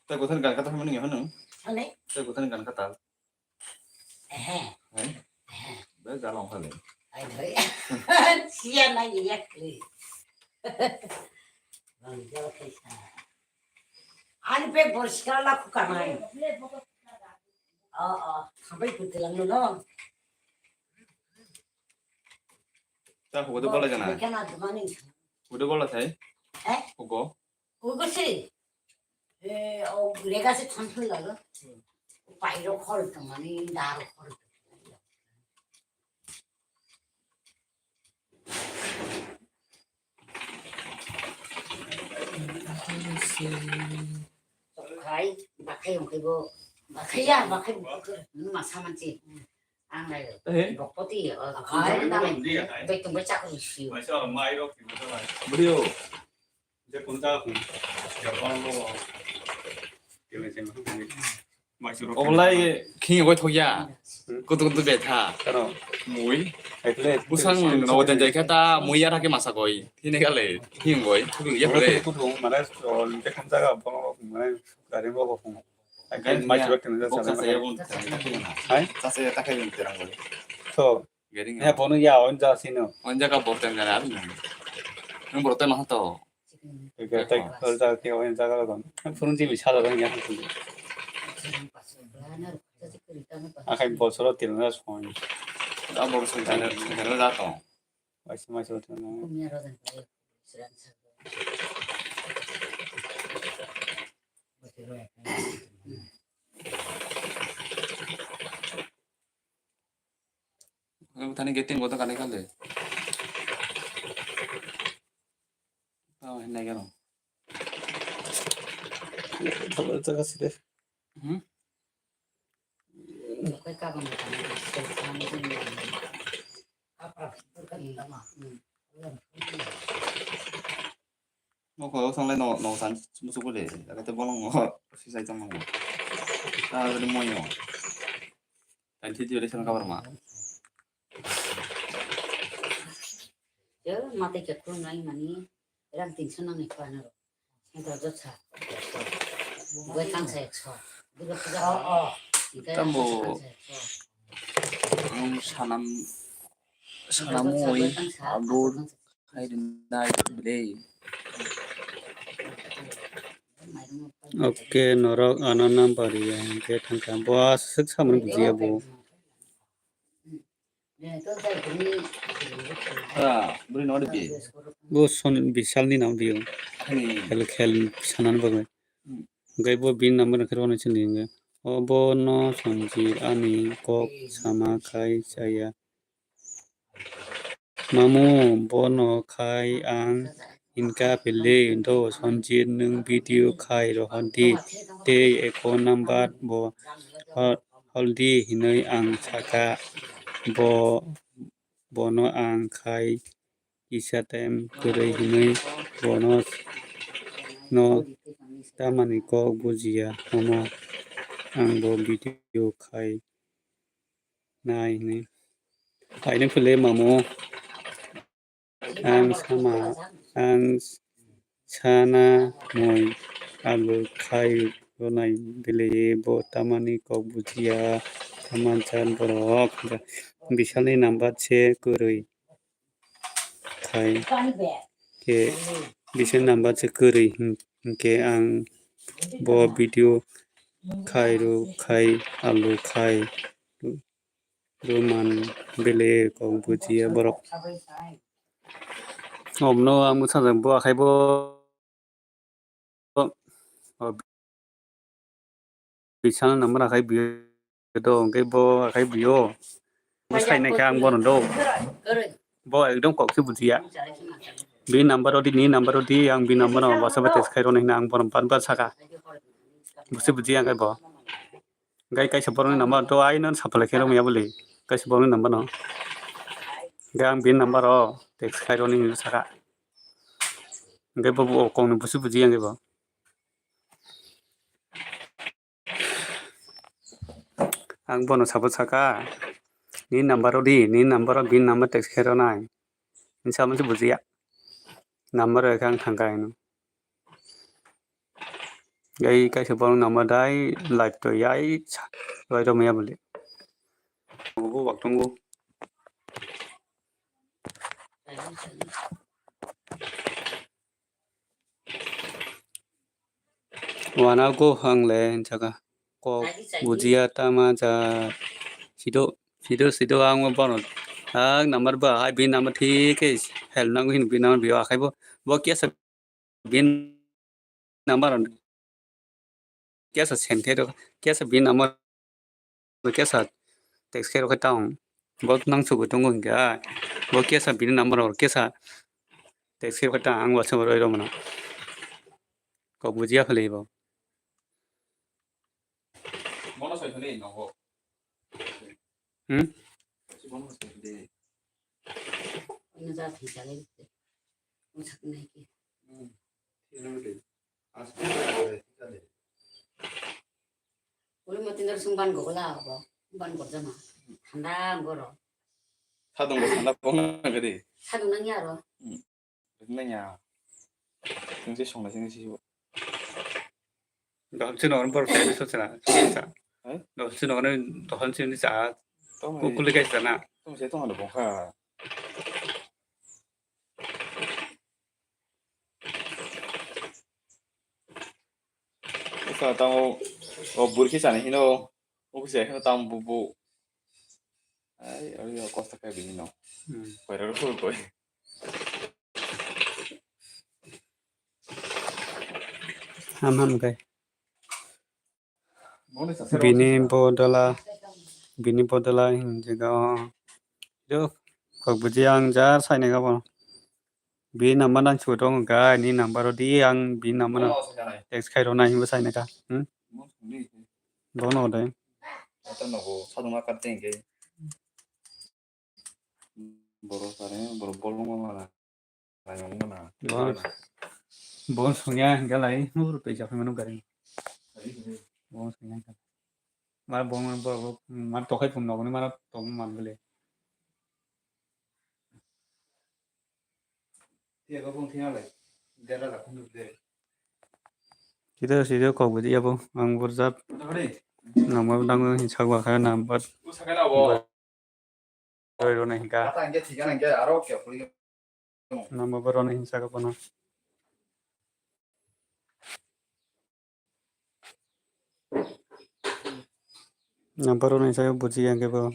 Tei kuthani gan kata hwnwi nini hwnwi? Ani? Tei kuthani gan kata? Ehe. Hai? Ehe. Be jala wngkha le. Ai, doi. Siya na iya kli. Bang jala kaisa. Ani be borsi kala la khuka nai. Oh, oh. Khabai kutelang no. Ta hugo de bola jana. Kana dumani. Hugo de bola thai? Eh? Hugo. Hugo si. Eh, o lega se thanthun lago. Pairo khol tongmani, daro khol tongmani. Khai, bakhai hongkhai bo, bakhai ya, bakhai bo, numa samansi. Ang lai, eh? Bokpoti, o, khai, nang, betung bai chakri siyo. Brio. Obolai khing bai thokya. Kutu kutu betha. Kano? Mui. Ekle. Busang no den jai khe ta mui ya thake masa koi. Thine gale khing bai thuk ya kole. Kutu kutu mane, o, je kham jaga bono mane gari bo bo. Akai mai sura kene ja sana. Hai? Sase ta khai terang koi. To. Gering. He bono ya on ja sino. On jaga borten jana abi. Nang borten ma to. Ega tai kor ja ke on jaga gon. Phone ji misal gon ya. Akai bosoro tilna song. Da bosoro tilna da to. Mai mai sura tilna. Ang thani getting boto kanai kale. Tao hinai gano. Thabar jaga side. Hmm? Mokho sanglai no no san musuku de. Agate bolong mo sisai tong mo. Ta agate moyo. Tan thi jure san kabar ma. Yo mate ke khulum nai mani rang tinso nang ni khana ro. Ento jotsa. Gue tang sa ekso. Durga puja. Oh, oh. Tambo. Ang sanam sanam oi abur. Oke, norok ano number ya, hingke thangka. Bo aswk samani bujiya bo. Bo son bisalni nang biyo. Khel, khel sanani bagwi. Hingke bo bini number hingke rwna sini hingke. Obo no Sanjit ani kok sama khai chaya. Mamu, bono khai ang hinkha pili do Sanjit, nwng video khai rohordi tei account number bo hor-, hordi hinwi ang sakha. Bo, bono ang khai kisa time kwrwi hinwi bono no tamni kok bujiya omo ang bo video khai nai hinwi. Haino phile mamo. Ang sama, ang sana mui alu khai ronai bele bo tamani kok bujiya taman chan borok. Bisalni number se kwrwi khai ke bisalni number se kwrwi hin-, hinkhe ang bo video khai ro khai alu khai. Roman bele kok bujiya borok. Omno ang mwsajak bo akhai bo, o, bisal number akhai biyo do, hwnkhe bo akhai biyo. Bo sai naikha ang bono do. Bo ekdom kok se bujiya. Bini number odi, ni number odi, ang bini number no WhatsApp o text khai rwna hino ang bono bar bar saka. Bo se bujiya ang bo. Gai kaisa borokni number to aino saphalai khe romya bwlwi. Kaisa borokni number no. Gai ang bini number o text khai rwni hinwi saka. Gai bo bo kongni busi buji yang bo. Ang bono sabo saka. Ni number o di, ni number o bini number text khai rwnai. Hinsa mwnsi bujiya. Number o khe ang thangkha hino. Gai kaisa borok nama dai live to yai sa roi rw maya bole. Bo wak tongo. Wana go hangle hinchaka. Kok bujiya tama ja. Sido, sido, sido ang bono. Ang number ba hai bin number thik ke help nango hin bin number biyo akhai bo. Bo kesa bin number on. Kesa send khe do. Kesa bin number. Kesa text khe rokhe tang. Bo nang sugu tongo hingke ai. Bo kesa bini number or kesa text khe rokhe tang. Ang WhatsApp roi romano. Kok bujiya phale bo. Mono soi phale nogo. Hmm? Mono soi phale. Ano ja thai chale. Usak nai ki. Hmm. Uli mo tindar sung ban gogla abo. Ban gojama. Thanda goro. Sadung go thanda pona gadi. Sadung nang yaro. Hmm. Nang ya. Sing se song na sing se. Dohon sino on bor kai so chana. Hai? Dohon sino on dohon sino cha. Tong Kukuli kai sana. Tong se tong ano bongkha. Esa tamo o burki sani hino. O kisa hino tamo bubu. Ai, ai, o kosta kai bini no. Hmm. Koira ro koi. Ham ham kai. Bini bodola, bini bodola hinjago. Jo, kok buji ang jar sainai gabo. Bini number nang sudo gai, ni number di ang bini number nang text khairo na hinbo sainai ka. Hmm? Bono de. Ata nogo, saduma katte ke. Boro sare, boro bolong mana. Bo, bo songya hingke lai, mur twi japhaimano gari. Bo songya hingke. Mar bo, bo, bo, mar tokhai phung nogoni mar tong man bele. Sida, sida kok bidi abo, ang burjak. Nangma dango hinsak ba kha nang bat. Roi rw nai hinka. Kata hingke thik gana hingke aro khe phuri. Namo borok ni hinsa khe bono. Namo borok ni hinsa khe buji ya hingke bo.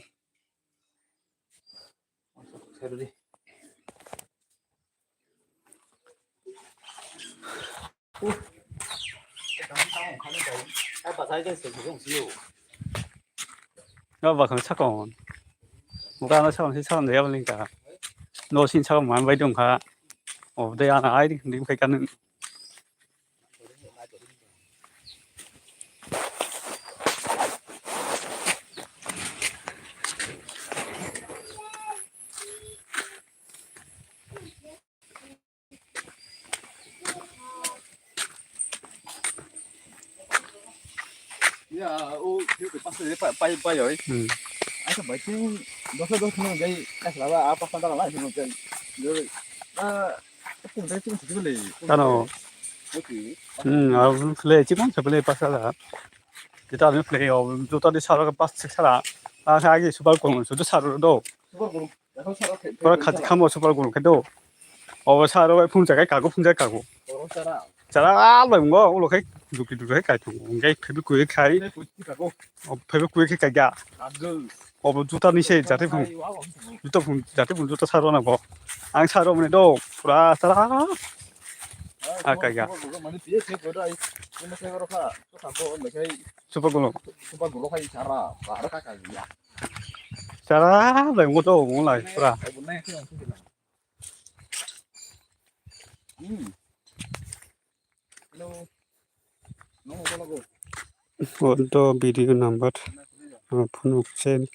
No, bakhan sakon. Mukha no sakon si sakon ya bling ka. No sin sakon man bai dong kha. O de ana ai dim khai kan. Ya, o, yo ke pasta de pa, pa, pa, yo, eh. Hmm. Asa bai tu, dos dos no gai, kas laba, apa pasta la, no gai. Yo, ah, tu de tu tu le. Tano. Oke. Hmm, a, le, chikon se le pasta la. Kita ni play o, juta di sara pas sara. A, agi super kon, juta sara do. Super kon. Pura khati khamo super guru khe do. Obo sa aro phung jaga kago, phung jaga kago. Chara albai mungo ulo khai dukri dukri khai kai thung. Ngai phebe kui khai. O phebe kui khai kai ga. Obo juta ni se jate phung. Juta phung jate phung juta saro na bo. Ang saro mane do pura chara. A kai ga. Super guru. Chara bai mungo do mungo lai pura. Odo video number, ah, phunuk chen.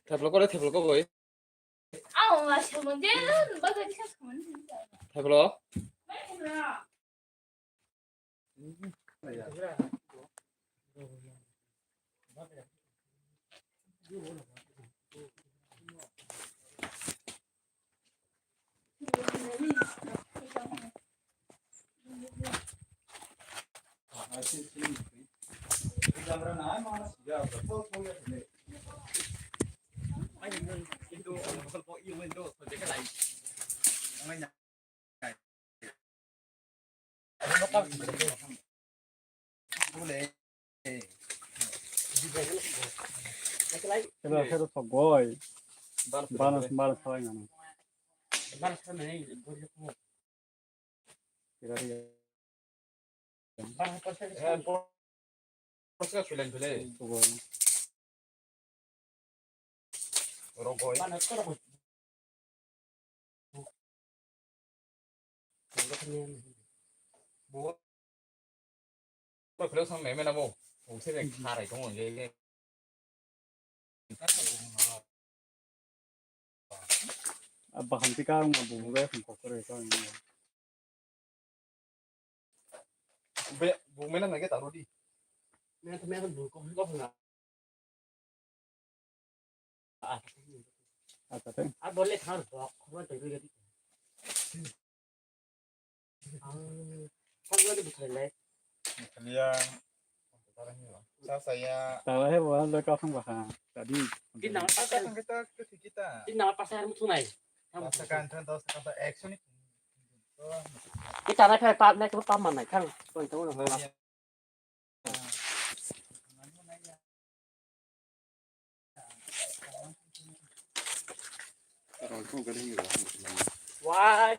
Theplo kore, theplo koboi. Theplo. Kebo kebo sogoi. Bana bana salai ngano. Kira dia. Sogoi. Rogoi. Bo phela sang meme na bo. Bo se de kharai tong le. Abaham ti karung ma bo be khum kokore ko. Be bo mena na ke taro di. Mena to mena bo ko ko na. Acha, thank. Ar bole khar bok, khobor twi rwgedi. Ang, ang lagi bukhai lai. Bukhai ya. Sa saya. Tawa he, wah, lo kau khang bahang. Tadi. Di nama pasal. Kita, kita, kita. Di nama pasal mutu nai. Rasa kan, kan, rasa kan, action itu. Kita nai, pap nai, pap mana, kang. Kau itu mana? Why?